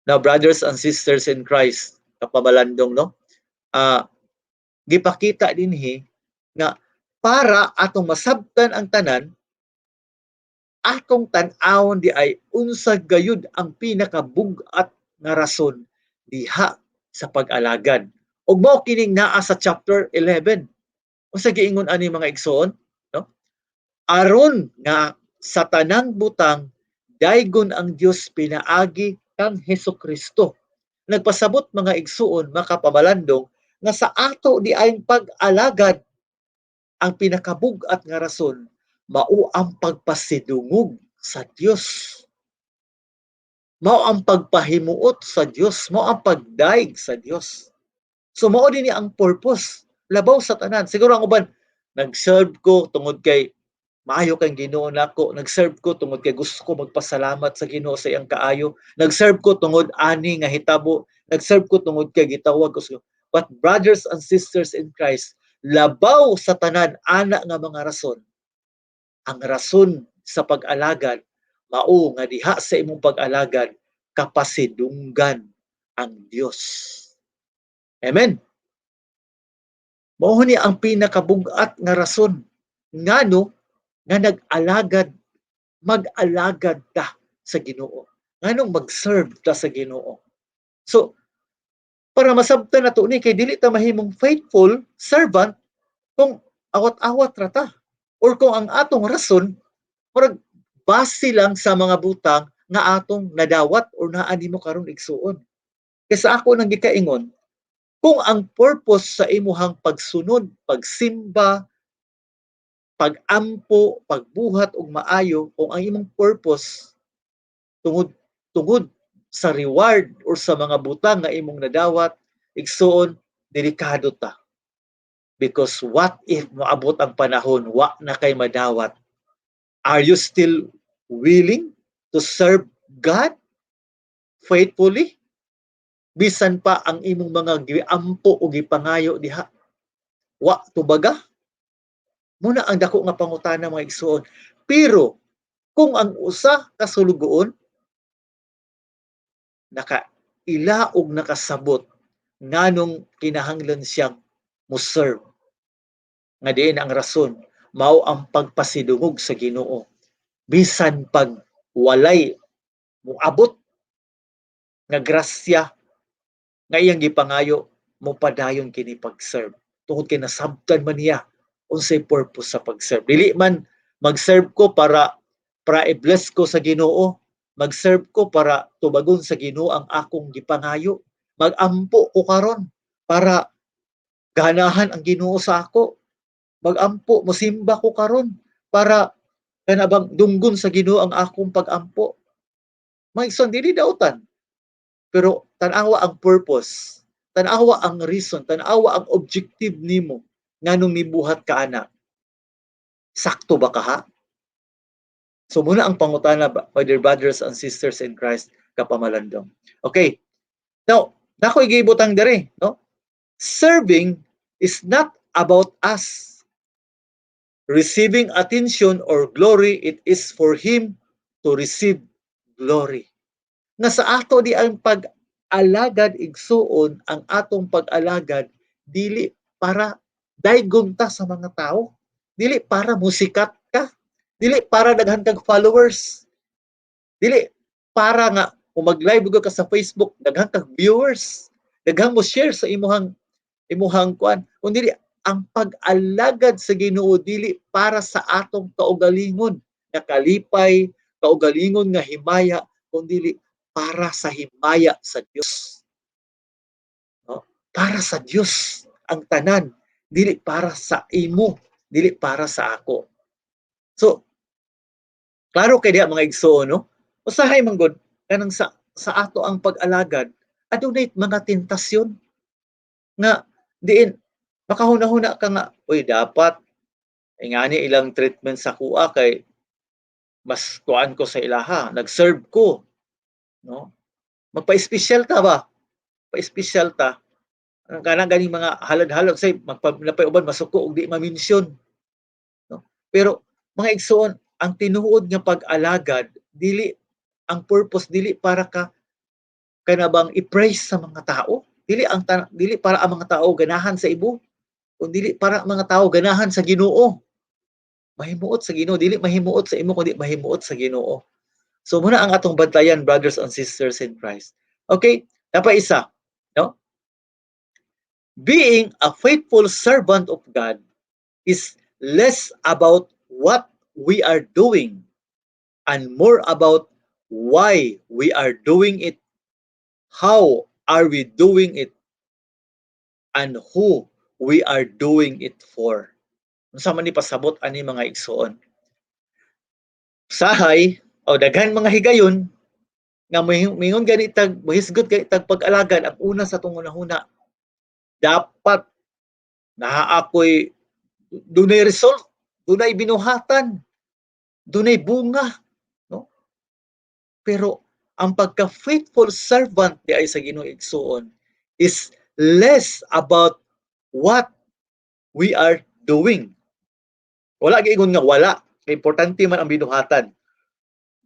A: Now, brothers and sisters in Christ, kapamalandong, no? Gipakita dinhi nga para atong masabtan ang tanan, atong tan-awon diay unsa gayud ang pinakabug-at nga rason diha sa pag-alagad. Ug mao kining naa sa chapter 11. Unsa giingon ani, mga igsoon, no? Aron nga sa tanang butang daygon ang Dios pinaagi kang Hesukristo. Nagpasabot, mga igsuon, makapamalandong, nga sa ato diayng pag-alagad, ang pinakabug-at nga rason mao ang pagpasidungog sa Dios. Mao ang pagpahimuot sa Dios, mao ang pagdaig sa Dios. So mao dinhi ang purpose labaw sa tanan. Siguro ang uban, nag-serve ko tungod kay maayo kang Ginoo nako, nag-serve ko tungod kay gusto ko magpasalamat sa Ginoo sa iyang kaayo, nag-serve ko tungod ani nga hitabo, nag-serve ko tungod kay gitawag ko sa. But brothers and sisters in Christ, labaw sa tanan ana nga mga rason, ang rason sa pag-alagad mao nga diha sa imong pag-alagad kapasidunggan ang Dios. Amen. Mao ni ang pinakabug-at nga rason ngano nga nag-alagad, mag-alagad ta sa Ginoo. Nganong mag-serve ta sa Ginoo. So para masabtan nato ni, kay dili ta mahimong faithful servant kung awat-awat ra ta or kung ang atong rason murag base lang sa mga butang nga atong nadawat or naa nimo karon, igsuon. Kay sa ako nang gikaingon, kung ang purpose sa imuhang pagsunod, pagsimba, pagampo, pagbuhat og maayo, kung ang imong purpose tungod tungod sa reward or sa mga butang nga imong nadawat, igsuon, delikado ta. Because what if moabot ang panahon, wa na kay madawat? Are you still willing to serve God faithfully? Bisan pa ang imong mga giampo o gipangayo diha, wa tubaga? Muna ang dako nga pangutana, mga igsuon. Pero kung ang usa ka sulugoon nakaila og nakasabot nganong kinahanglan siyang mo-serve, nga diin ang rason mao ang pagpasidungog sa Ginoo bisan pag walay moabot nga grasya nga iyang gipangayo, mo padayon kini pag-serve tungod kay nasabtan man niya unsay purpose sa pag-serve. Dili man mag-serve ko para i-bless ko sa Ginoo, mag-serve ko para tubagon sa Ginoo ang akong gipangayo, mag-ampo ko karon para ganahan ang Ginoo sa ako, mag-ampo, mosimba ko karon para kana bang dunggon sa Ginoo ang akong pag-ampo. Mga igsoon, dili dautan. Pero tan-awa ang purpose, tan-awa ang reason, tan-awa ang objective nimo nganong mibuhat ka ana. Sakto ba ka ha? So muna ang pangutana, my dear brothers and sisters in Christ, kapamalandong. Okay. Now, nako gibutang diri, no? Serving is not about us receiving attention or glory, it is for Him to receive glory. Nga sa ato diang pag-alagad, igsuon, ang atong pag-alagad dili para daygon ta sa mga tao, dili para musikat ka, dili para daghan kag followers, dili para nga kung mag-live ka sa Facebook daghan kag viewers, daghan mo share sa imuhang kuan, kun dili ang pag-alagad sa Ginoo dili para sa atong kaugalingon nga kalipay, kaugalingon nga himaya, kundi para sa himaya sa Dios. No? Para sa Dios ang tanan, dili para sa imo, dili para sa ako. So, klaro kay diha, mga igsoon, no? Usahay man gud kanang sa ato ang pag-alagad, adunay mga tentasyon nga diin makahuna-huna ka nga, "Uy, dapat ingani ilang treatment sa kuha kay mas kuan ko sa ilaha, nag-serve ko." No? Magpa-espesyal ta ba? Pa-espesyal ta. Ang kanang ganing mga halad-halad say magpa napay uban masuko og di ma-mention. No? Pero mga igsuon, ang tinuod nga pag-alagad dili ang purpose, dili para ka kana bang i-praise sa mga tao, dili para ang mga tao ganahan sa imo, kun dili para ang mga tao ganahan sa Ginoo. Mahimuot sa Ginoo, dili mahimuot sa imo kundi mahimuot sa Ginoo. So muna ang atong bantayan, brothers and sisters in Christ. Okay, dapat isa, no? Being a faithful servant of God is less about what we are doing and more about why we are doing it, how are we doing it, and who we are doing it for. Unsa man ni pasabot ani, mga igsuon? Sahay o daghan mga higayon nga mingon gani tag mohisgot gani tag pag-alagad, ang una sa atong hunahuna, dapat naa ako'y dunay result, dunay binuhatan, dunay bunga, no? Pero ang pagka faithful servant di ay sa Ginoo, igsuon, is less about what we are doing. Wala giingon nga wala, kay importante man ang binuhatan.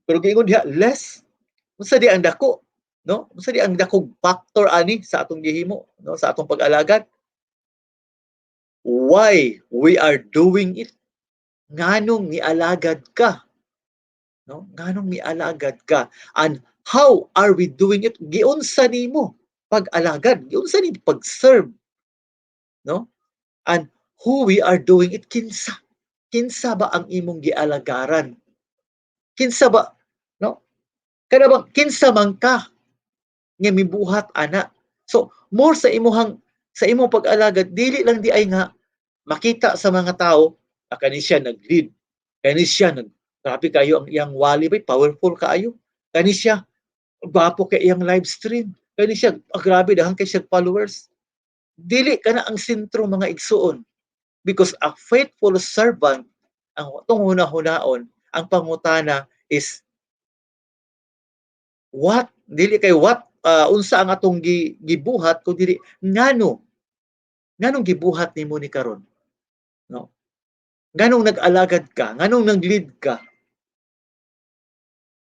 A: Pero giingon diha less. Unsa di ang dako, no? Unsa di ang dakong factor ani sa atong gihimo, no, sa atong pag-alagad? Why we are doing it. Nganong nialagad ka? No? Nganong nialagad ka? And how are we doing it? Giunsa nimo pag-alagad? Giunsa nimo pag-serve? No? And who we are doing it, kinsa? Kinsa ba ang imong gialagaran? Kinsa ba, no? Kana bang kinsa man ka nga mibuhat ana? So, more sa imuhang sa imong pag-alagad, dili lang di ay nga makita sa mga tao, ah, kani siya nag-lead. Kani siya nag grabe kayo ang iyang wali bay, powerful kaayo. Kani siya gwapo kay iyang live stream. Kani siya, ah, grabe daghan kay siya followers. Dili kana ang sentro, mga igsuon. Because a faithful servant, ang atong hunahunaon, ang pangutana is what, dili kay what, unsa ang atong gibuhat, kun dili ngano, nganong gibuhat nimo ni karon, no? Nganong nag-alagad ka? Nganong nag-lead ka?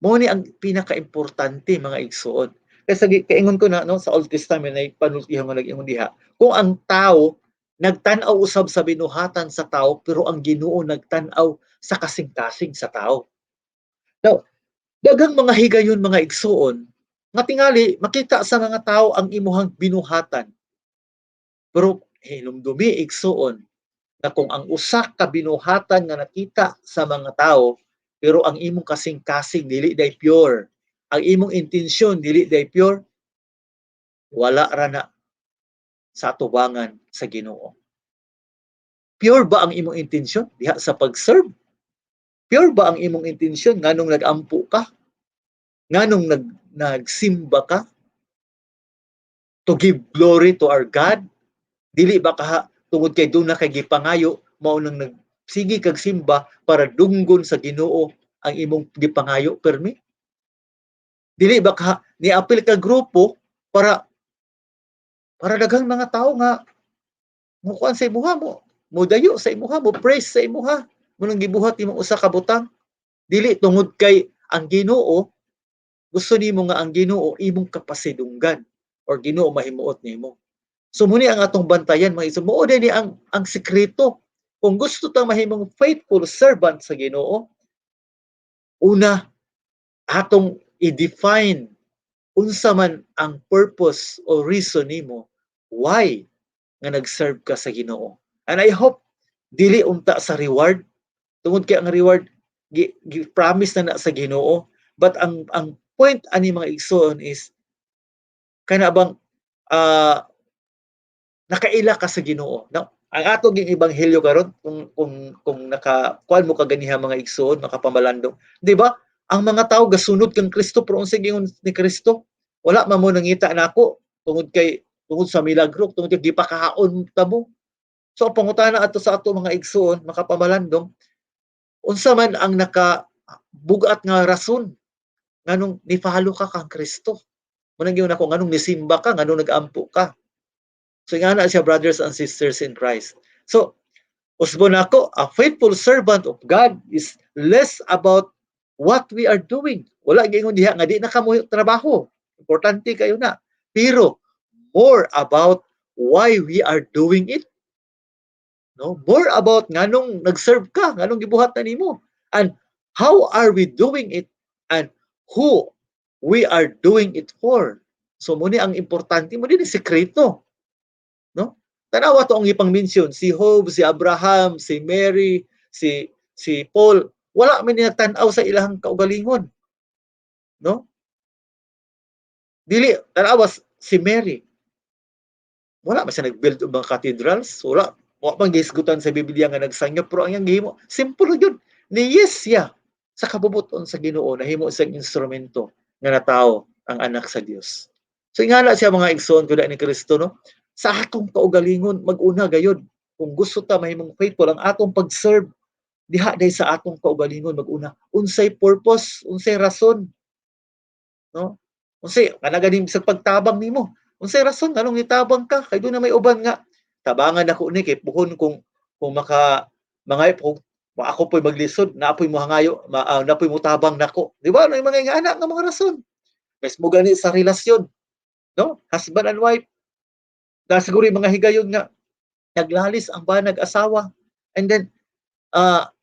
A: Mao ni ang pinakaimportante, mga igsuon. Kaysa kaingon ko na, no, sa Old Testament ay panultihan nga nag-ingon diha, kung ang tao nagtan-aw usab sa binuhatan sa tao, pero ang Ginoo nagtan-aw sa kasing-kasing sa tao. Now, daghang mga higayon, mga igsuon, nga tingali makita sa mga tao ang imuhang binuhatan. Pero hinumdumi, igsuon, na kung ang usa ka binuhatan nga nakita sa mga tao pero ang imong kasing-kasing dili day pure, ang imong intensyon dili day pure, wala ra na sa atubangan sa Ginoo. Pure ba ang imong intensyon diha sa pag-serve? Pure ba ang imong intensyon nganong nag-ampo ka? Nganong nagsimba ka? To give glory to our God? Dili ba kaha tungod kay duna kay gipangayo, mao nang nagsige kag simba para dunggon sa Ginoo ang imong gipangayo permi? Dili ba ka niapil ka grupo para daghang mga tao nga mukuan sa imuha mo, modayo sa imuha, mo praise sa imuha, mo nang gibuhat imong usa ka butang? Dili tungod kay ang Ginoo, gusto nimo nga ang Ginoo imong kapasidunggan or Ginoo mahimuot nimo. So muni ang atong bantayan, mga igsoon. Mao ni ang sekreto. Kung gusto tang mahimong faithful servant sa Ginoo, una atong i-define unsa man ang purpose o reason nimo why nga nag-serve ka sa Ginoo. And I hope dili unta sa reward, tungod kay ang reward gi promise na na sa Ginoo, but ang point ani, mga igsoon, is kana bang nakaila ka sa Ginoo. Now, ang ato ging ebanghelyo karon, kung naka kuan mo kaganiha, mga igsoon, makapamalandong, di ba? Ang mga tao gasunod kang Kristo, pero unsay giingon ni Kristo? "Wala man mo nangita nako tungod sa milagro, tungod kay gipakaon ta mo." So ang pangutana ato sa ato, mga igsoon, makapamalandong, unsa man ang naka bugat nga rason Nganong ni-follow ka kang Kristo? Mao nang giingon ako, nganong nisimba ka, nganong nag-ampo ka? So nga na siya, brothers and sisters in Christ. So, usbon ako, a faithful servant of God is less about what we are doing. Wala giingon diha nga di na kamo trabaho. Importante kayo na. Pero more about why we are doing it. No? More about nganong nag-serve ka, nganong gibuhat na nimo. And how are we doing it and who we are doing it for. So mao ni ang importante, mao ni sekreto. No? Tanawa to ang ipang mention, si Job, si Abraham, si Mary, si si Paul, wala man nagtan-aw sa ilang kaugalingon. No? Dili tanawa si Mary. Wala man siya nag-build og mga cathedrals, wala wa man gihisgutan sa Biblia nga nagsanyop, pero ang iyang gihimo, simple gyud. Ni yes siya sa kabubut-on sa Ginoo, nahimo siyang instrumento nga natawo ang anak sa Dios. So ingana siya, mga igsoon ko ni Kristo, no? Sa atong kaugalingon mag-una gayud. Kung gusto ta mahimong faithful ang atong pag-serve diha day sa atong kaugalingon mag-una. Unsay purpose, unsay rason? No? Unsay kana ganing sa pagtabang nimo? Unsay rason nganong nitabang ka? Kay duna may uban nga tabangan ako ni kay puhon kung maka mga kung ako po'y maglisod, naa po'y mohangayo, naa po'y motabang nako. Di ba? Ano yung mga ingana nga mga rason? Mismo gani sa relasyon, no? Husband and wife. Na siguro yung mga higayon nga naglalis ang banag asawa and then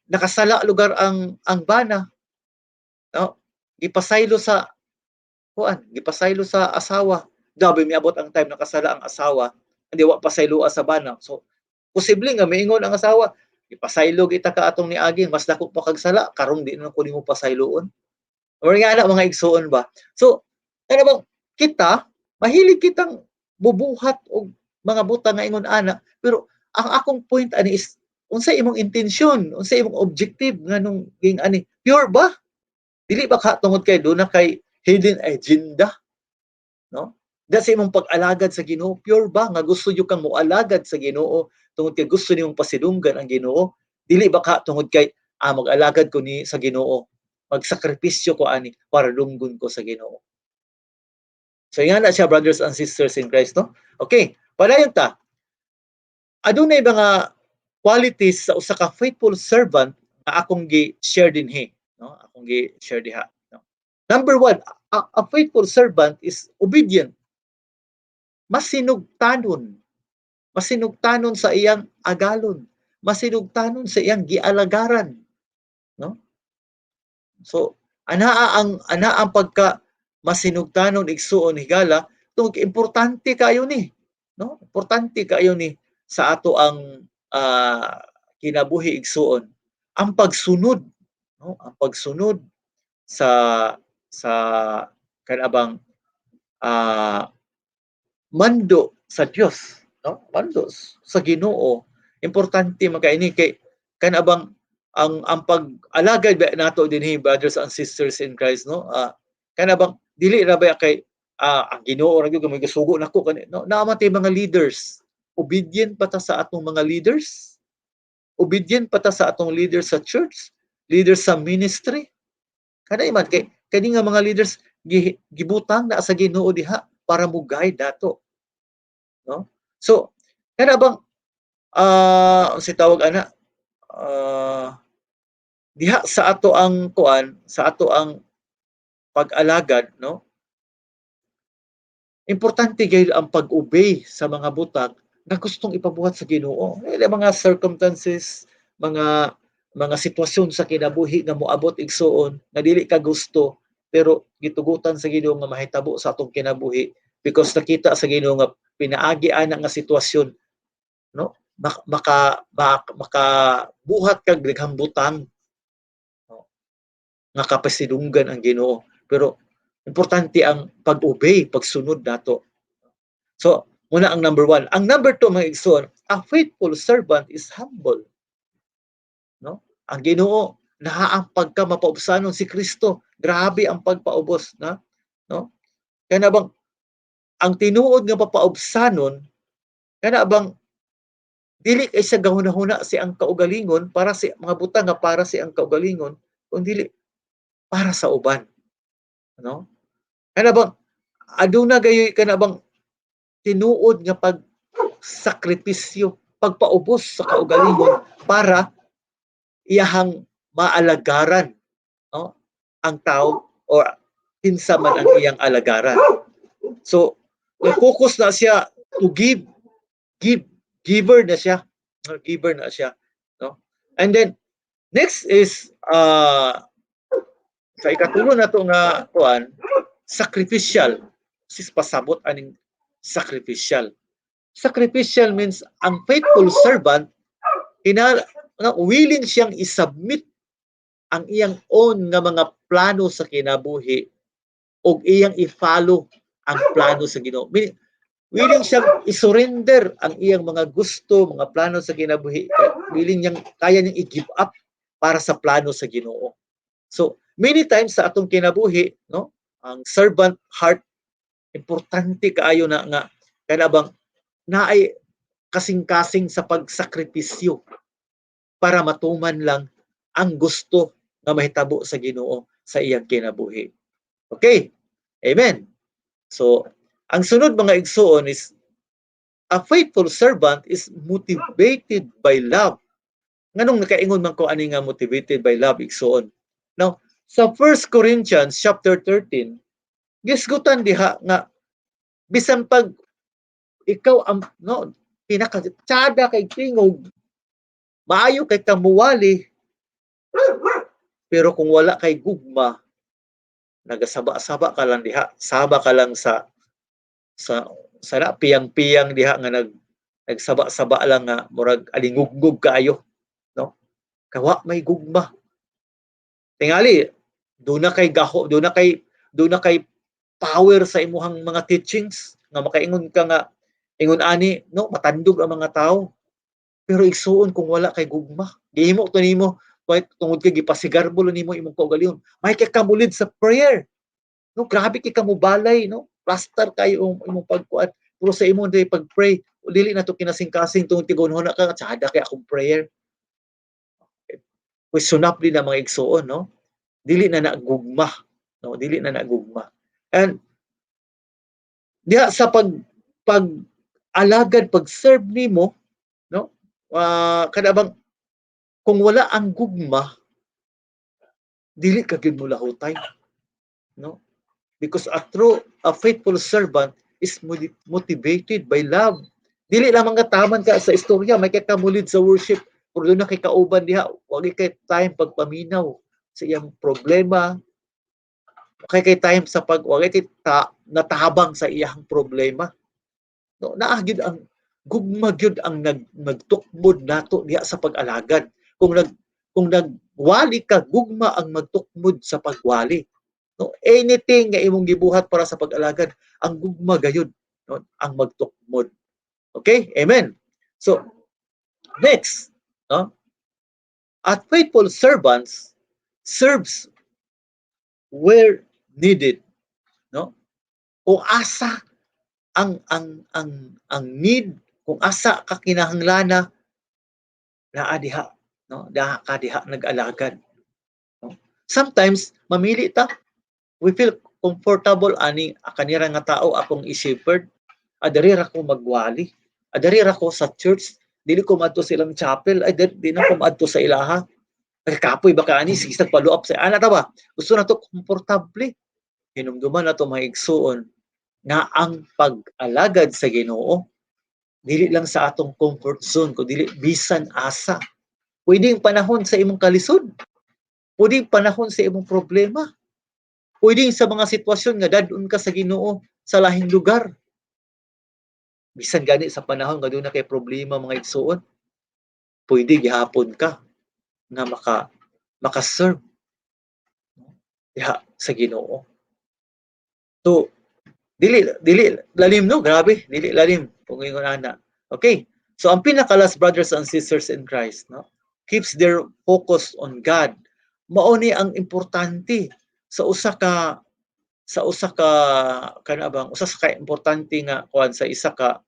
A: nakasala lugar ang bana, no? Gipasaylo sa kuan, gipasaylo sa asawa. Grabe, miabot ang time nakasala ang asawa, hindi wa pasayloa sa bana. So posible nga miingon ang asawa, "Ipasaylo kita ka atong niagi, mas dako pa kag sala karon, di na ko nimo pasayloon." Or nga na mga igsuon ba. So ano bang kita mahilig kitang bubuhat og mga butang nga ingon ana, pero ang akong point ani is unsay imong intensyon, unsay imong objective, nganong ging ani, pure ba? Dili ba ka tungod kay duna kay hidden agenda, no? Da sa imong pag-alagad sa Ginoo, pure ba nga gusto jud kang moalagad sa Ginoo tungod kay gusto nimong pasidunggan ang Ginoo? Dili ba ka tungod kay mag-alagad ko ni sa Ginoo, magsakripisyo ko ani para dunggon ko sa Ginoo? So nga na siya, brothers and sisters in Christ, no? Okay, padayon ta. Adunay mga qualities sa usa ka faithful servant nga akong gi-share dinhi, no? Akong gi-share diha, no? Number one, a faithful servant is obedient. Masinugtanon. Masinugtanon sa iyang agalon, masinugtanon sa iyang gialagaran, no? So, anaa ang pagka masinugtanon, igsuon, higala, tungod kay importante kayo ni, no? Importante kayo ni sa ato ang kinabuhi, igsuon. Ang pagsunod, no? Ang pagsunod sa kanabang mando sa Dios, no? Mando sa Ginoo. Importante man kay ni kay kanabang ang pag-alagad ba nato dinhi, brothers and sisters in Christ, no? Kanabang dili ra ba kay ang Ginoo ra gyud may gasugo nako kani, no? Naa man tay mga leaders. Obedient pa ta sa atong mga leaders? Obedient pa ta sa atong leaders sa church, leaders sa ministry? Kanay man kay kani nga mga leaders gibutang na sa Ginoo diha para mo guide nato, no? So kana bang si tawag ana diha sa ato ang kuan, sa ato ang pag-alagad, no? Importante gayud ang pag-obey sa mga butang nga gustong ipabuhat sa Ginoo. Eh, mga circumstances, mga sitwasyon sa kinabuhi nga moabot, igsuon, nga dili ka gusto pero gitugutan sa Ginoo nga mahitabo sa atong kinabuhi because nakita sa Ginoo nga pinaagi ana nga sitwasyon, no, makabuhat kag daghang butang, no, nga kapasidunggan ang Ginoo. Pero importante ang pag-obey, pagsunod nato. So muna ang number one. Ang number two, mga igsoon, a faithful servant is humble, no? Ang Ginoo naa ang pagka mapaubsanon. Si Kristo, grabe ang pagpaubos na, no? Kana bang ang tinuod nga papaubsanon, kana bang dili kay sa gahuna-huna si ang kaugalingon para si mga butang nga para si ang kaugalingon, kun dili para sa uban. No? Kana bang aduna gayoy kana bang tinuod nga pag sakripisyo, pagpaubos sa kaugalingon para iyahang maalagaran, no, ang tao or kinsa man ang iyang alagaran. So, nag-focus na siya to give, give, giver na siya. No, giver na siya, no? And then next is sa ikatulo na to nga kuan, sacrificial. Sis pasabot aning sacrificial. Sacrificial means ang faithful servant ina no, willing siyang isubmit ang iyang own nga mga plano sa kinabuhi og iyang i-follow ang plano sa Ginoo. Meaning, willing siyang i-surrender ang iyang mga gusto, mga plano sa kinabuhi. Willing niyang, kaya niyang i-give up para sa plano sa Ginoo. So, many times sa atong kinabuhi, no, ang servant heart, importante kaayo na nga kana bang naay kasing-kasing sa pagsakripisyo para matuman lang ang gusto nga mahitabo sa Ginoo sa iyang kinabuhi. Okay? Amen. So, ang sunod, mga igsuon, is a faithful servant is motivated by love. Nganong nakaingon man ko ani nga motivated by love, igsuon? Now, sa 1 Corinthians chapter 13, gisgutan diha nga bisan pag ikaw ang, no, pinaka tsada kay tingog, maayo kay kamuwali, pero kung wala kay gugma, nagasaba-saba ka lang diha, saba ka lang sa na piyang-piyang diha nga nagsaba-saba lang nga murag alingugngog kaayo, no, kawa may gugma. Tingali duna kay gaho, duna kay power sa imuhang mga teachings nga makaingon ka nga ingon ani, no, matandog ang mga tao. Pero igsuon, kung wala kay gugma, gihimo to nimo tungod kay gipasigarbo nimo imong kaugalingon, may kay kamulid sa prayer, no, grabe kay kamubalay, no, plaster kayo imong pagkuan, pero sa imong day pag-pray dili na to kinasing-kasing tungod kay gunhona ka, tsada kay akong prayer. Pues sunap din na, mga igsuon, no, dili na na gugma, no, dili na na gugma. And diha sa pag alagad, pag serve nimo, no, kada bang kung wala ang gugma, dili ka gyud mo lahutay, no, because a faithful servant is motivated by love. Dili lamang nga taman ka sa istorya, may kay kamulid sa worship, pero duna kay kauban diha, wag kay time pagpaminaw sa iyang problema, kay time sa pag wag kay natabang sa iyang problema, no. Naa gyud ang gugma gyud ang nagtukmod nato diha sa pag-alagad. Kung nagwali ka, gugma ang magtukmod sa pagwali, no. Anything nga imong gibuhat para sa pag-alagad, ang gugma gayud, no, ang magtukmod. Okay? Amen. So next, no, at faithful servants serves where needed, no. Kung asa ang need, kung asa ka kinahanglana, naa diha, no, naa ka diha nag-alagad, no. Sometimes mamili ta, we feel comfortable ani kanira nga tao akong i-shepherd, adari ra ko magwali, adari ra ko sa church, dili ko maadto sa ilang chapel, ay di na ko maadto sa ilaha. Ay, kapoy ba ka ani, sige follow up sa ana ta ba. Gusto na to komportable. Hinumduman na to, mga igsuon, nga ang pag-alagad sa Ginoo dili lang sa atong comfort zone kun dili bisan asa. Pwedeng panahon sa imong kalisod. Pwedeng panahon sa imong problema. Pwedeng sa mga sitwasyon nga dad-on ka sa Ginoo sa lahing lugar. Bisan gani sa panahon nga duna kay problema, mga igsuon, pwede gihapon ka nga maka-serve diha sa Ginoo. So dili lalim, no, grabe, dili lalim kung ingon ana. Okay. So ang pinaka-last, brothers and sisters in Christ, no, keeps their focus on God. Mao ni ang importante sa usa ka kana bang usa sa ka importante nga kuan sa isa ka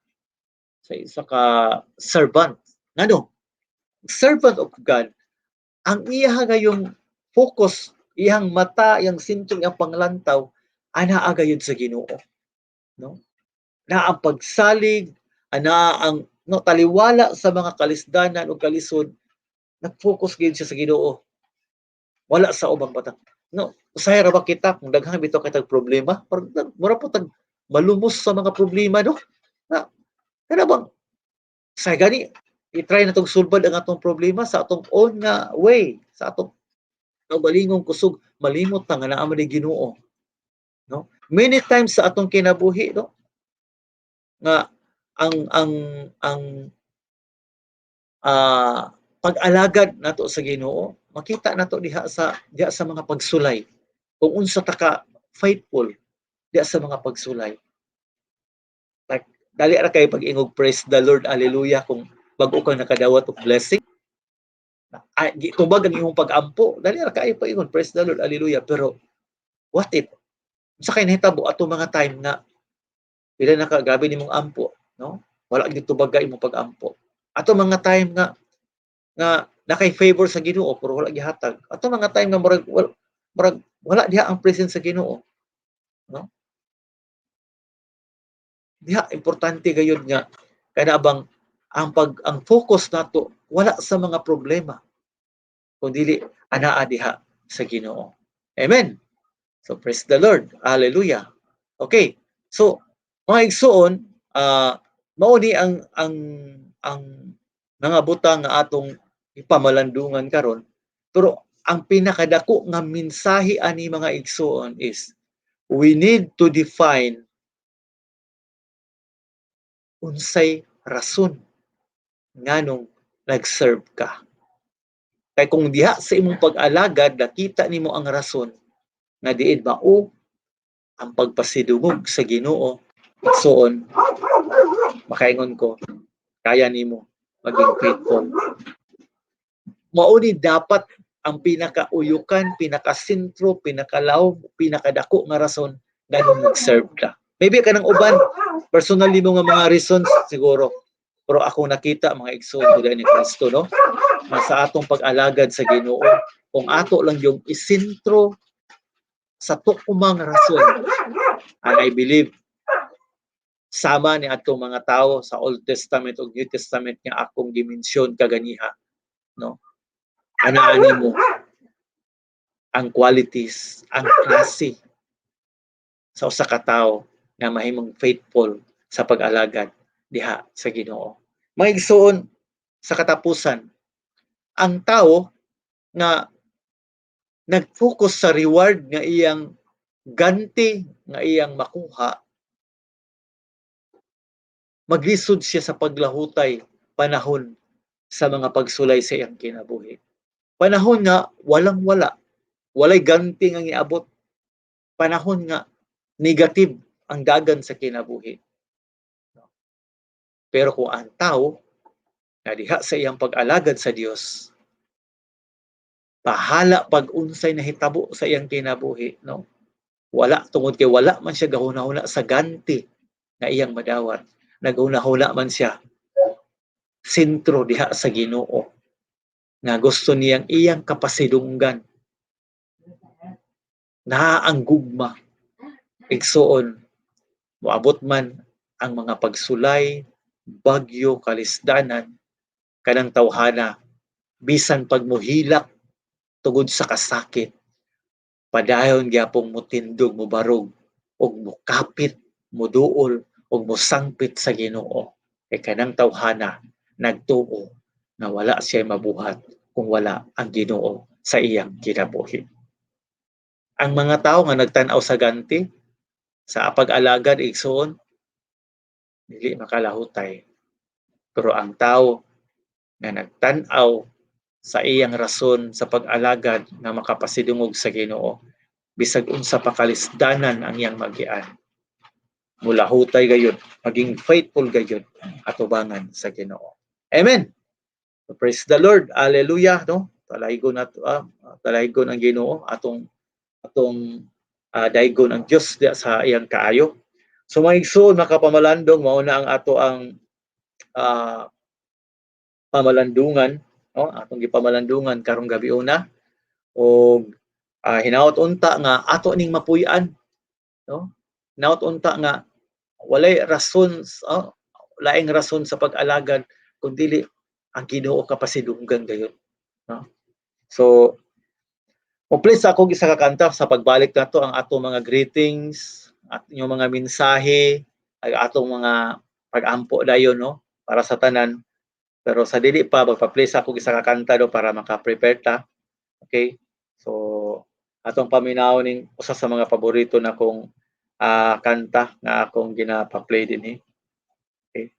A: servant. Ngano? Servant of God, ang iya gayong focus, iyang mata, iyang sentro, iyang panglantaw Anaa gayud sa Ginoo, no? Na ang pagsalig, ana ang, no, taliwala sa mga kalisdanan o kalisod, nag-focus gid siya sa Ginoo. Wala sa ubang butang. No, usahay ra ba kita kung daghan bitaw kitag problema, parang mura po tag malumos sa mga problema, no? Na kana bang sa gani i-try na tong sulbad ang atong problema sa atong own nga way, sa atong kaugalingong kusog, malimot ta nga naa man Ginoo, no? Many times sa atong kinabuhi, no, nga ang pag-alagad nato sa Ginoo makita nato diha sa mga pagsulay kung unsa ta ka faithful diha sa mga pagsulay. Like, dali ra kay pag-ingog "Praise the Lord, hallelujah" kung bag-o kang nakadawat og blessing. Ay, tubag ang imong pag-ampo, dali ra kaayo paingon "Praise the Lord, hallelujah." Pero what if unsa kay nahitabo ato mga time nga pila na ka grabe nimong ampo, no, wala gyud tubaga imong pag-ampo? Ato mga time nga nakay favor sa Ginoo pero wala gihatag? Ato mga time nga murag wala diha ang presence sa Ginoo, no? Diha importante gayud nga kana bang ang focus nato wala sa mga problema kun dili anaa diha sa Ginoo. Amen. So praise the Lord, hallelujah. Okay, so mga igsuon, mao ni ang mga butang nga atong ipamalandungan karon. Pero ang pinakadako nga mensahe ani, mga igsuon, is we need to define unsay rason nganong nag-serve ka. Kay kung diha sa imong pag-alagad nakita nimo ang rason nga diin mao ang pagpasidungog sa Ginoo, igsuon, makaingon ko kaya nimo maging faithful. Mao ni dapat ang pinakauyukan, pinakasentro, pinakalawom, pinakadako nga rason nganong nag-serve ka. Maybe kanang uban personal nimo nga mga reasons siguro. Pero ako nakita, mga igsoon ko ni Kristo, no, nga sa atong pag-alagad sa Ginoo, kung ato lang yung isentro sa tukumang rason, and I believe sama ni atong mga tao sa Old Testament ug New Testament nga akong dimensyon kaganiha, no, anaa nimo ang qualities, ang klase sa usa ka tawo nga mahimong faithful sa pag-alagad diha sa Ginoo. Mga igsoon, sa katapusan, ang tao nga nag-focus sa reward nga iyang ganti nga iyang makuha, maglisod siya sa paglahutay panahon sa mga pagsulay sa iyang kinabuhi. Panahon nga walang-wala, walay ganti nga giabot. Panahon nga negative ang dagan sa kinabuhi. Pero kung ang tao nga diha sa iyang pag-alagad sa Dios, bahala pag unsay nahitabo sa iyang kinabuhi, no? Wala, tungod kay wala man siya gahuna-huna sa ganti nga iyang madawat. Naghuna-huna man siya sentro diha sa Ginoo nga gusto niyang iyang kapasidunggan naa ang gugma. Igsuon, moabot man ang mga pagsulay, bagyo, kalisdanan, kanang tawhana, bisan pag mohilak tungod sa kasakit, padayon gyapong motindog, mobarog ug mokapit, moduol ug mosangpit sa Ginoo, kay kanang tawhana nagtuo nga wala siya mabuhat kung wala ang Ginoo sa iyang kinabuhi. Ang mga tao nga nagtan-aw sa ganti sa pag-alagad, igsuon, dili makalahutay. Pero ang tao nga nagtan-aw sa iyang rason sa pag-alagad nga makapasidungog sa Ginoo, bisag unsa pa kalisdanan ang iyang magian, mulahutay gayud, maging faithful gayud atubangan sa Ginoo. Amen. Praise the Lord. Hallelujah, no? Talaygon nato, talaygon ang Ginoo, atong daygon ang Dios diya sa iyang kaayo. So mga igsoon, makapamalandong, mao na ang ato ang pamalandungan, no? Atong gipamalandungan karong gabi una, og hinaot unta nga ato ning mapuy-an. No? Naot unta nga walay rason, oh, laing rason sa pag-alagad kun dili ang Ginoo kapasidunggan gayon, no? So mo-play sa akong isa ka kanta sa pagbalik nato ang atong mga greetings at inyong mga mensahe, ag atong mga pag-ampo dayon, no, para sa tanan. Pero sa dili pa, magpa-play sa akong isa ka kanta do para maka-prepare ta. Okay? So atong paminaw ning usa sa mga paborito na kong kanta nga akong ginapa-play dinhi. Okay.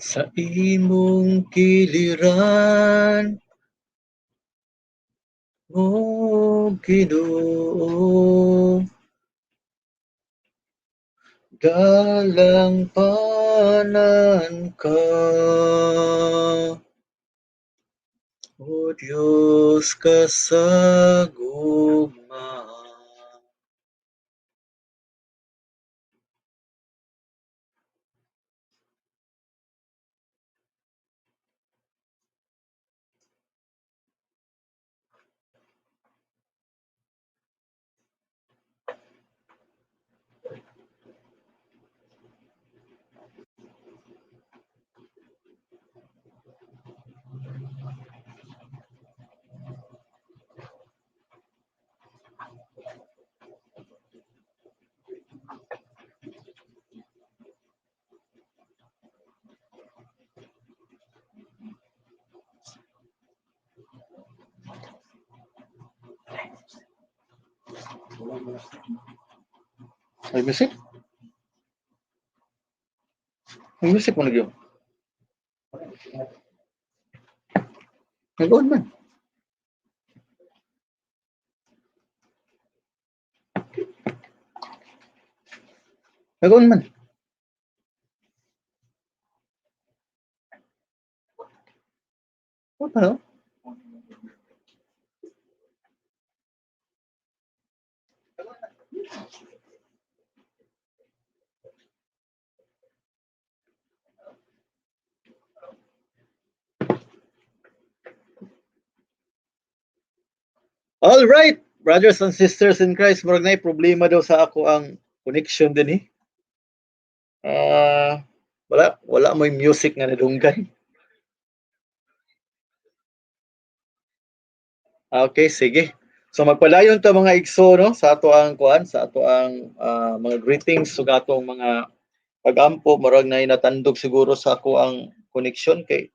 A: Sa imong kiliran, o Ginoo, dalangpanan ka, o Dios ka sa gugma. May music? May music mo nagyo. Nag-on man. Nag-on man. What the hell? All right, brothers and sisters in Christ, murag naay problema daw sa ako ang connection din eh. Wala mo'y music nga nadunggan. Okay, sige. So magpadayon ta, mga igso, no, sa ato ang kuan, sa ato ang mga greetings ug atong mga pagampo. Murag naay natandog siguro sa ako ang connection kay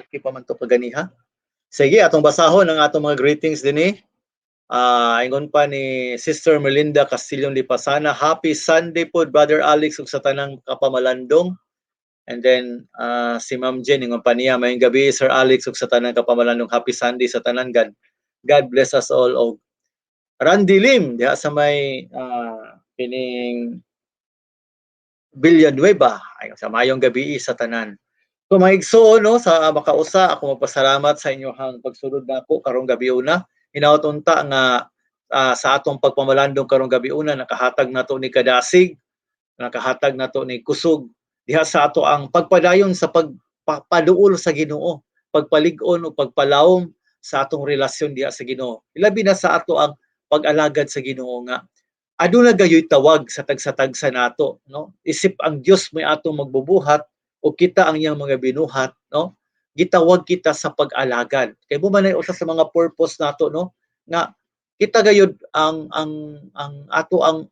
A: okay pa man to kaganiha. Sige, atong basahon ang atong mga greetings dinhi. Ingon pa ni Sister Melinda Castillon de Pasana, "Happy Sunday po, Brother Alex, ug sa tanang kapamalandong." And then si Ma'am Jen, ingon pa niya, "Maayong gabi, Sir Alex, ug sa tanang kapamalandong, happy Sunday sa tanan. God bless us all." Og Randy Lim diha sa may kining Villanueva, ay sa maayong gabi sa tanan. So mga igsoon, no, sa makausa ako magpasalamat sa inyohang pagsulod nako karong gabi una. Hinaot unta nga sa atong pagpamalandong karong gabi una nakahatag nato ni kadasig, nakahatag nato ni kusog diha sa ato ang pagpadayon sa pagpaduol sa Ginoo, pagpalig-on o pagpalawom sa atong relasyon diha sa Ginoo. Ilabi na sa ato ang pag-alagad sa Ginoo nga aduna gayoy tawag sa tagsa-tagsa nato, no? Isip ang Dios may atong magbubuhat o kita ang iyang mga binuhat, no? Gitawag kita sa pag-alagad. Kay mo man ay usa sa mga purpose nato, no, nga kita gayud ang ato ang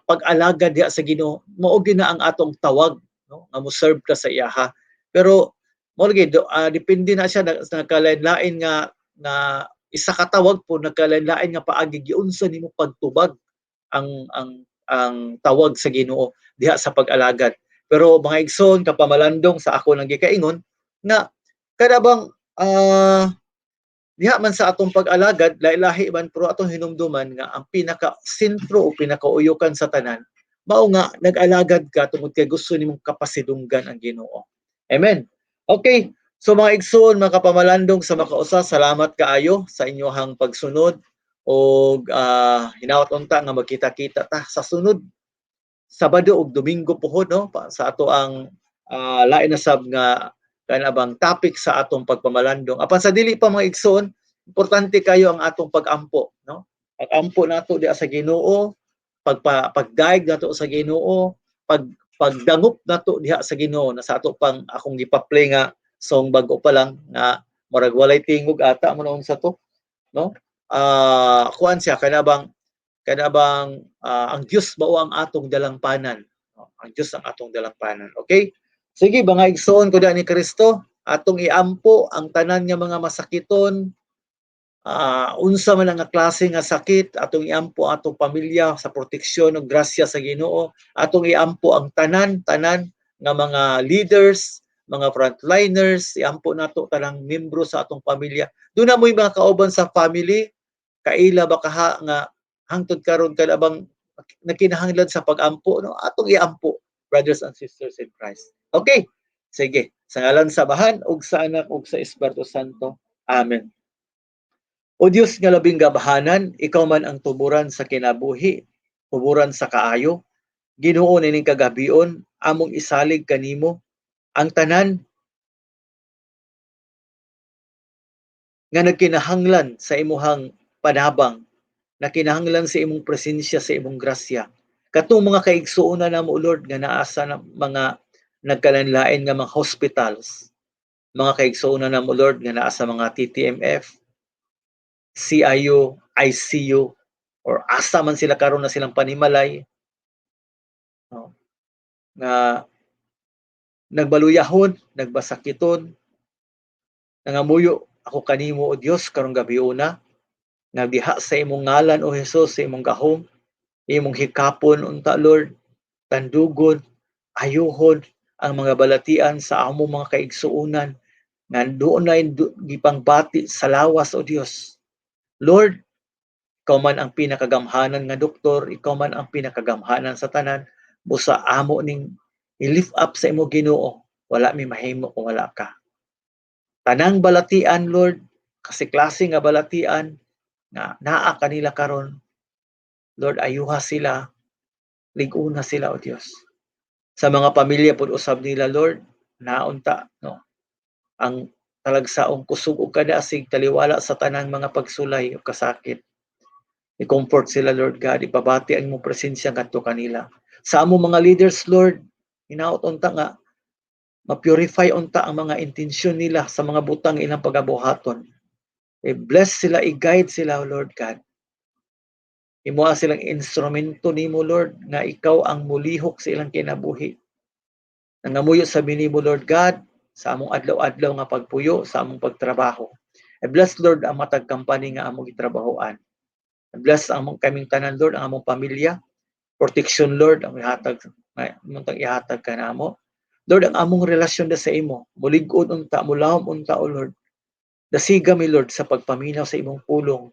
A: pag-alagad diha sa Ginoo, mao gyud na ang atong tawag, no, nga mo serve ka sa iyaha. Pero mo lagi depende na siya nagkalain-lain nga nga isa ka tawag po, nagkalain-lain nga paagi giunsa nimo pagtubag ang tawag sa Ginoo diha sa pag-alagad. Pero mga igsoon, kapamalandong, sa ako nang gikaingon nga kada bang diha man sa atong pag-alagad, lahi-lahi man, pero atong hinumduman nga ang pinaka sentro o pinakauyukan sa tanan mao nga nag-alagad ka tungod kay gusto nimong kapasidunggan ang Ginoo. Amen. Okay. So mga igsoon, mga kapamalandong, sa makausa, salamat kaayo sa inyohang pagsunod og hinaot unta nga magkita-kita ta sa sunod Sabado ug Domingo pohon, no, sa ato ang lain na sab nga kanabang topic sa atong pagpamalandong. Apan sa dili pa, mga igsoon, importante kayo ang atong pag-ampo, no? Pag-ampo nato diha sa Ginoo, pagdaig nato sa Ginoo, pagdangop nato diha sa Ginoo na sa ato pang akong gipa-play nga song bag-o pa lang nga murag walay tingog ata mo noon sa to, no? Kuan siya kanabang ang Dios mao ang atong dalangpanan. No? Ang Dios ang atong dalangpanan. Okay? Sige, mga igsoon ko ni Kristo, atong iampo ang tanan nga mga masakiton, unsa man ang klase nga sakit, atong iampo atong pamilya sa proteksyon ug grasya sa Ginoo, atong iampo ang tanan nga mga leaders, mga frontliners, iampo nato tanang membro sa atong pamilya. Doon na mo'y mga kauban sa family, kaila ba kaha nga hangtod karon kada bang nagkinahanglan sa pag-ampo, no? Atong iampo, brothers and sisters in Christ. Okay, sige. Sa ngalan sa Amahan ug sa Anak ug sa Espiritu Santo. Amen. O Dios nga labing gabahanan, ikaw man ang tuburan sa kinabuhi, tuburan sa kaayo. Ginoo, nining kagabion, among isalig kanimo ang tanan nga nagkinahanglan sa imuhang panabang, nakinahanglan sa imong presensya, sa imong grasya. Katong mga kaigsuonan namo, Lord, nga naa sa mga nagkalain-lain nga mga hospitals, mga kaigsuonan namo, Lord, nga naa sa mga TTMF, CIU, ICU, or asa man sila karon na silang panimalay, no? Nga nagbaluyahon, nagbasakiton, nangamuyo ako kanimo, o Dios, karong gabi una. Nga diha sa imong ngalan, O Hesus, sa imong gahom, imong hikapon unta, Lord, tandugon, ayuhon ang mga balatian sa among mga kaigsuonan nga doonay gipangbati sa lawas, O Dios. Lord, ikaw man ang pinakagamhanan nga doktor, ikaw man ang pinakagamhanan sa tanan, busa amo ning i-lift up sa imo Ginoo, wala mi mahimo kung wala ka. Tanang balatian, Lord, kasi klase nga balatian nga naa kanila karon, Lord, ayuha sila, lig-una sila, O Dios. Sa mga pamilya pud usab nila, Lord, naunta, no, ang talagsaong kusog ug kadasig taliwala sa tanang mga pagsulay ug kasakit. I-comfort sila, Lord God, ipabati ang imong presensya ngadto kanila. Sa among mga leaders, Lord, hinaot unta nga ma-purify unta ang mga intensyon nila sa mga butang ilang pagabuhaton. I-bless sila, i-guide sila, Lord God. Imoha silang instrumento nimo, Lord, nga ikaw ang mulihok sa ilang kinabuhi. Nangamuyo sa nimo, Lord God, sa among adlaw-adlaw nga pagpuyo, sa among pagtrabaho. I-bless, Lord, ang matag company nga among gitrabahoan. I-bless ang among kaming tanan, Lord, ang among pamilya. Protection, Lord, ang ihatag, among ihatag ka namo. Lord, ang among relasyon da sa imo, mulig-on unta, mulawom unta, O Lord. Dasiga mi, Lord, sa pagpaminaw sa imong pulong,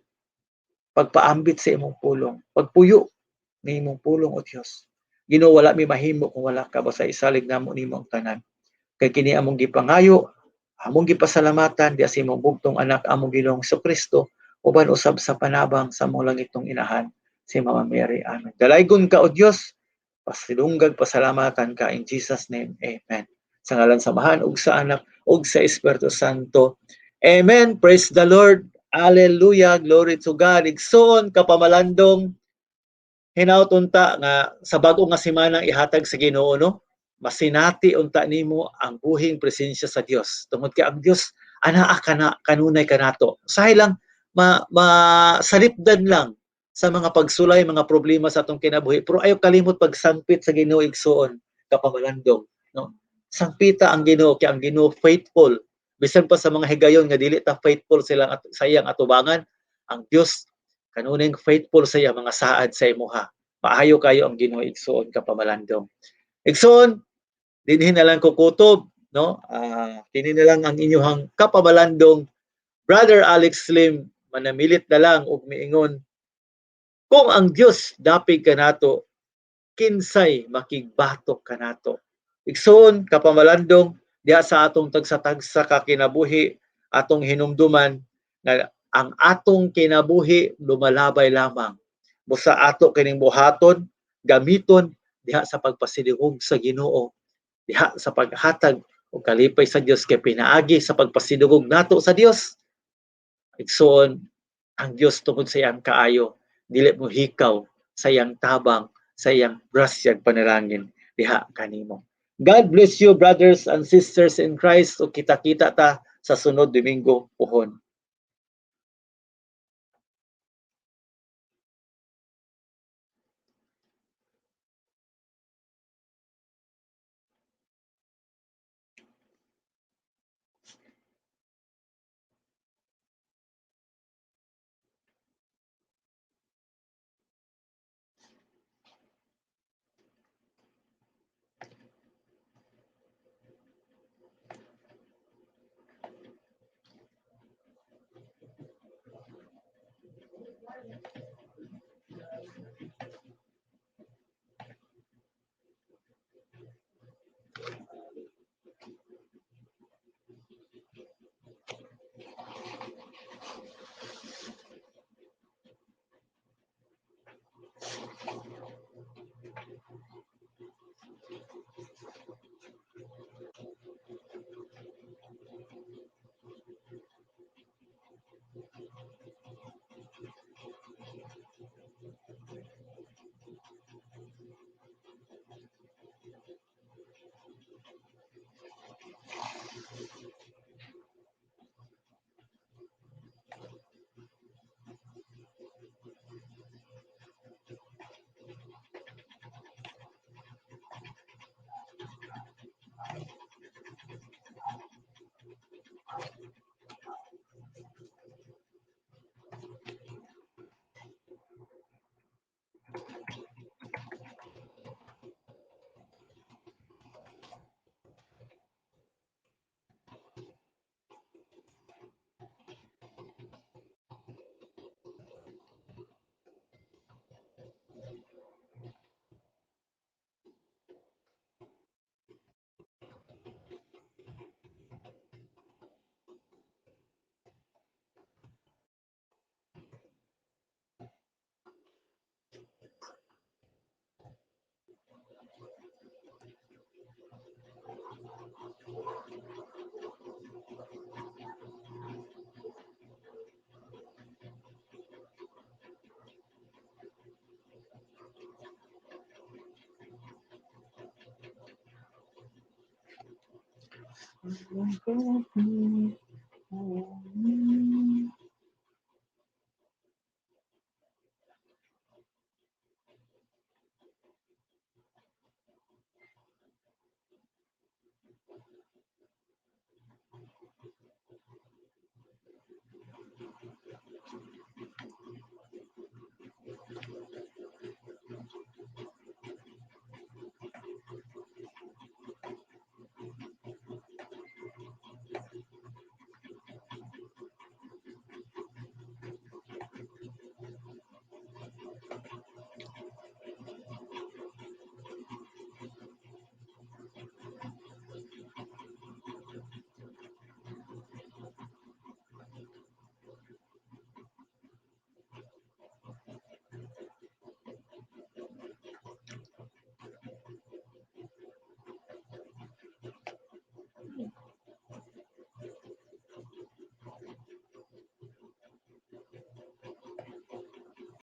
A: pagpaambit sa imong pulong, pagpuyo ni imong pulong, O Dios. Ginoo, wala mi mahimo kung wala ka, basta isalig namo nimo ang tanan. Kay kini among gipangayo, among gipasalamatan diha sa imong bugtong anak, among Ginoong Kristo, uban usab sa panabang sa among langitong inahan, si Mama Mary. Amen. Dalaygon ka, O Dios, pasilunggag pasalamatan ka in Jesus' name. Amen. Sa ngalan sa Amahan ug sa Anak ug sa Espiritu Santo. Amen. Praise the Lord. Hallelujah. Glory to God. Igsoon kapamalandong, hinaut unta nga sa bag-o nga semana ihatag sa Ginoo, no, masinati unta nimo ang buhing presensya sa Dios. Tungod kay ang Dios anaa kana kanunay kanato. Usahay lang ma masalipdan lang sa mga pagsulay, mga problema sa atong kinabuhi. Pero ayaw kalimot pagsampit sa Ginoo, igsoon kapamalandong, no? Sampita ang Ginoo kay ang Ginoo faithful. Bisan pa sa mga higayon nga dili ta faithful silang at, sa iyang atubangan, ang Dios kanunay faithful sa iya mga saad sa imuha. Maayo kayo ang Ginoo, igsoon kapamalandong. Igsoon, dinhi na lang ko kutob, no? Kini na lang ang inyong kapamalandong Brother Alex Slim, manamilit na lang og miingon, kung ang Dios dapig kanato, kinsay makigbatok kanato. Igsoon kapamalandong, diha sa atong tagsa-tagsa ka kinabuhi, atong hinumduman nga ang atong kinabuhi lumalabay lamang busa ato kining buhaton, gamiton diha sa pagpasidungog sa Ginoo, diha sa paghatag og kalipay sa Dios, kay pinaagi sa pagpasidungog nato sa Dios, igsoon, ang Dios tungod sa iyang kaayo dili mo hikaw sa iyang tabang, sa iyang grasyag panalangin diha kanimo. God bless you, brothers and sisters in Christ, ug kita-kita ta sa sunod Domingo puhon.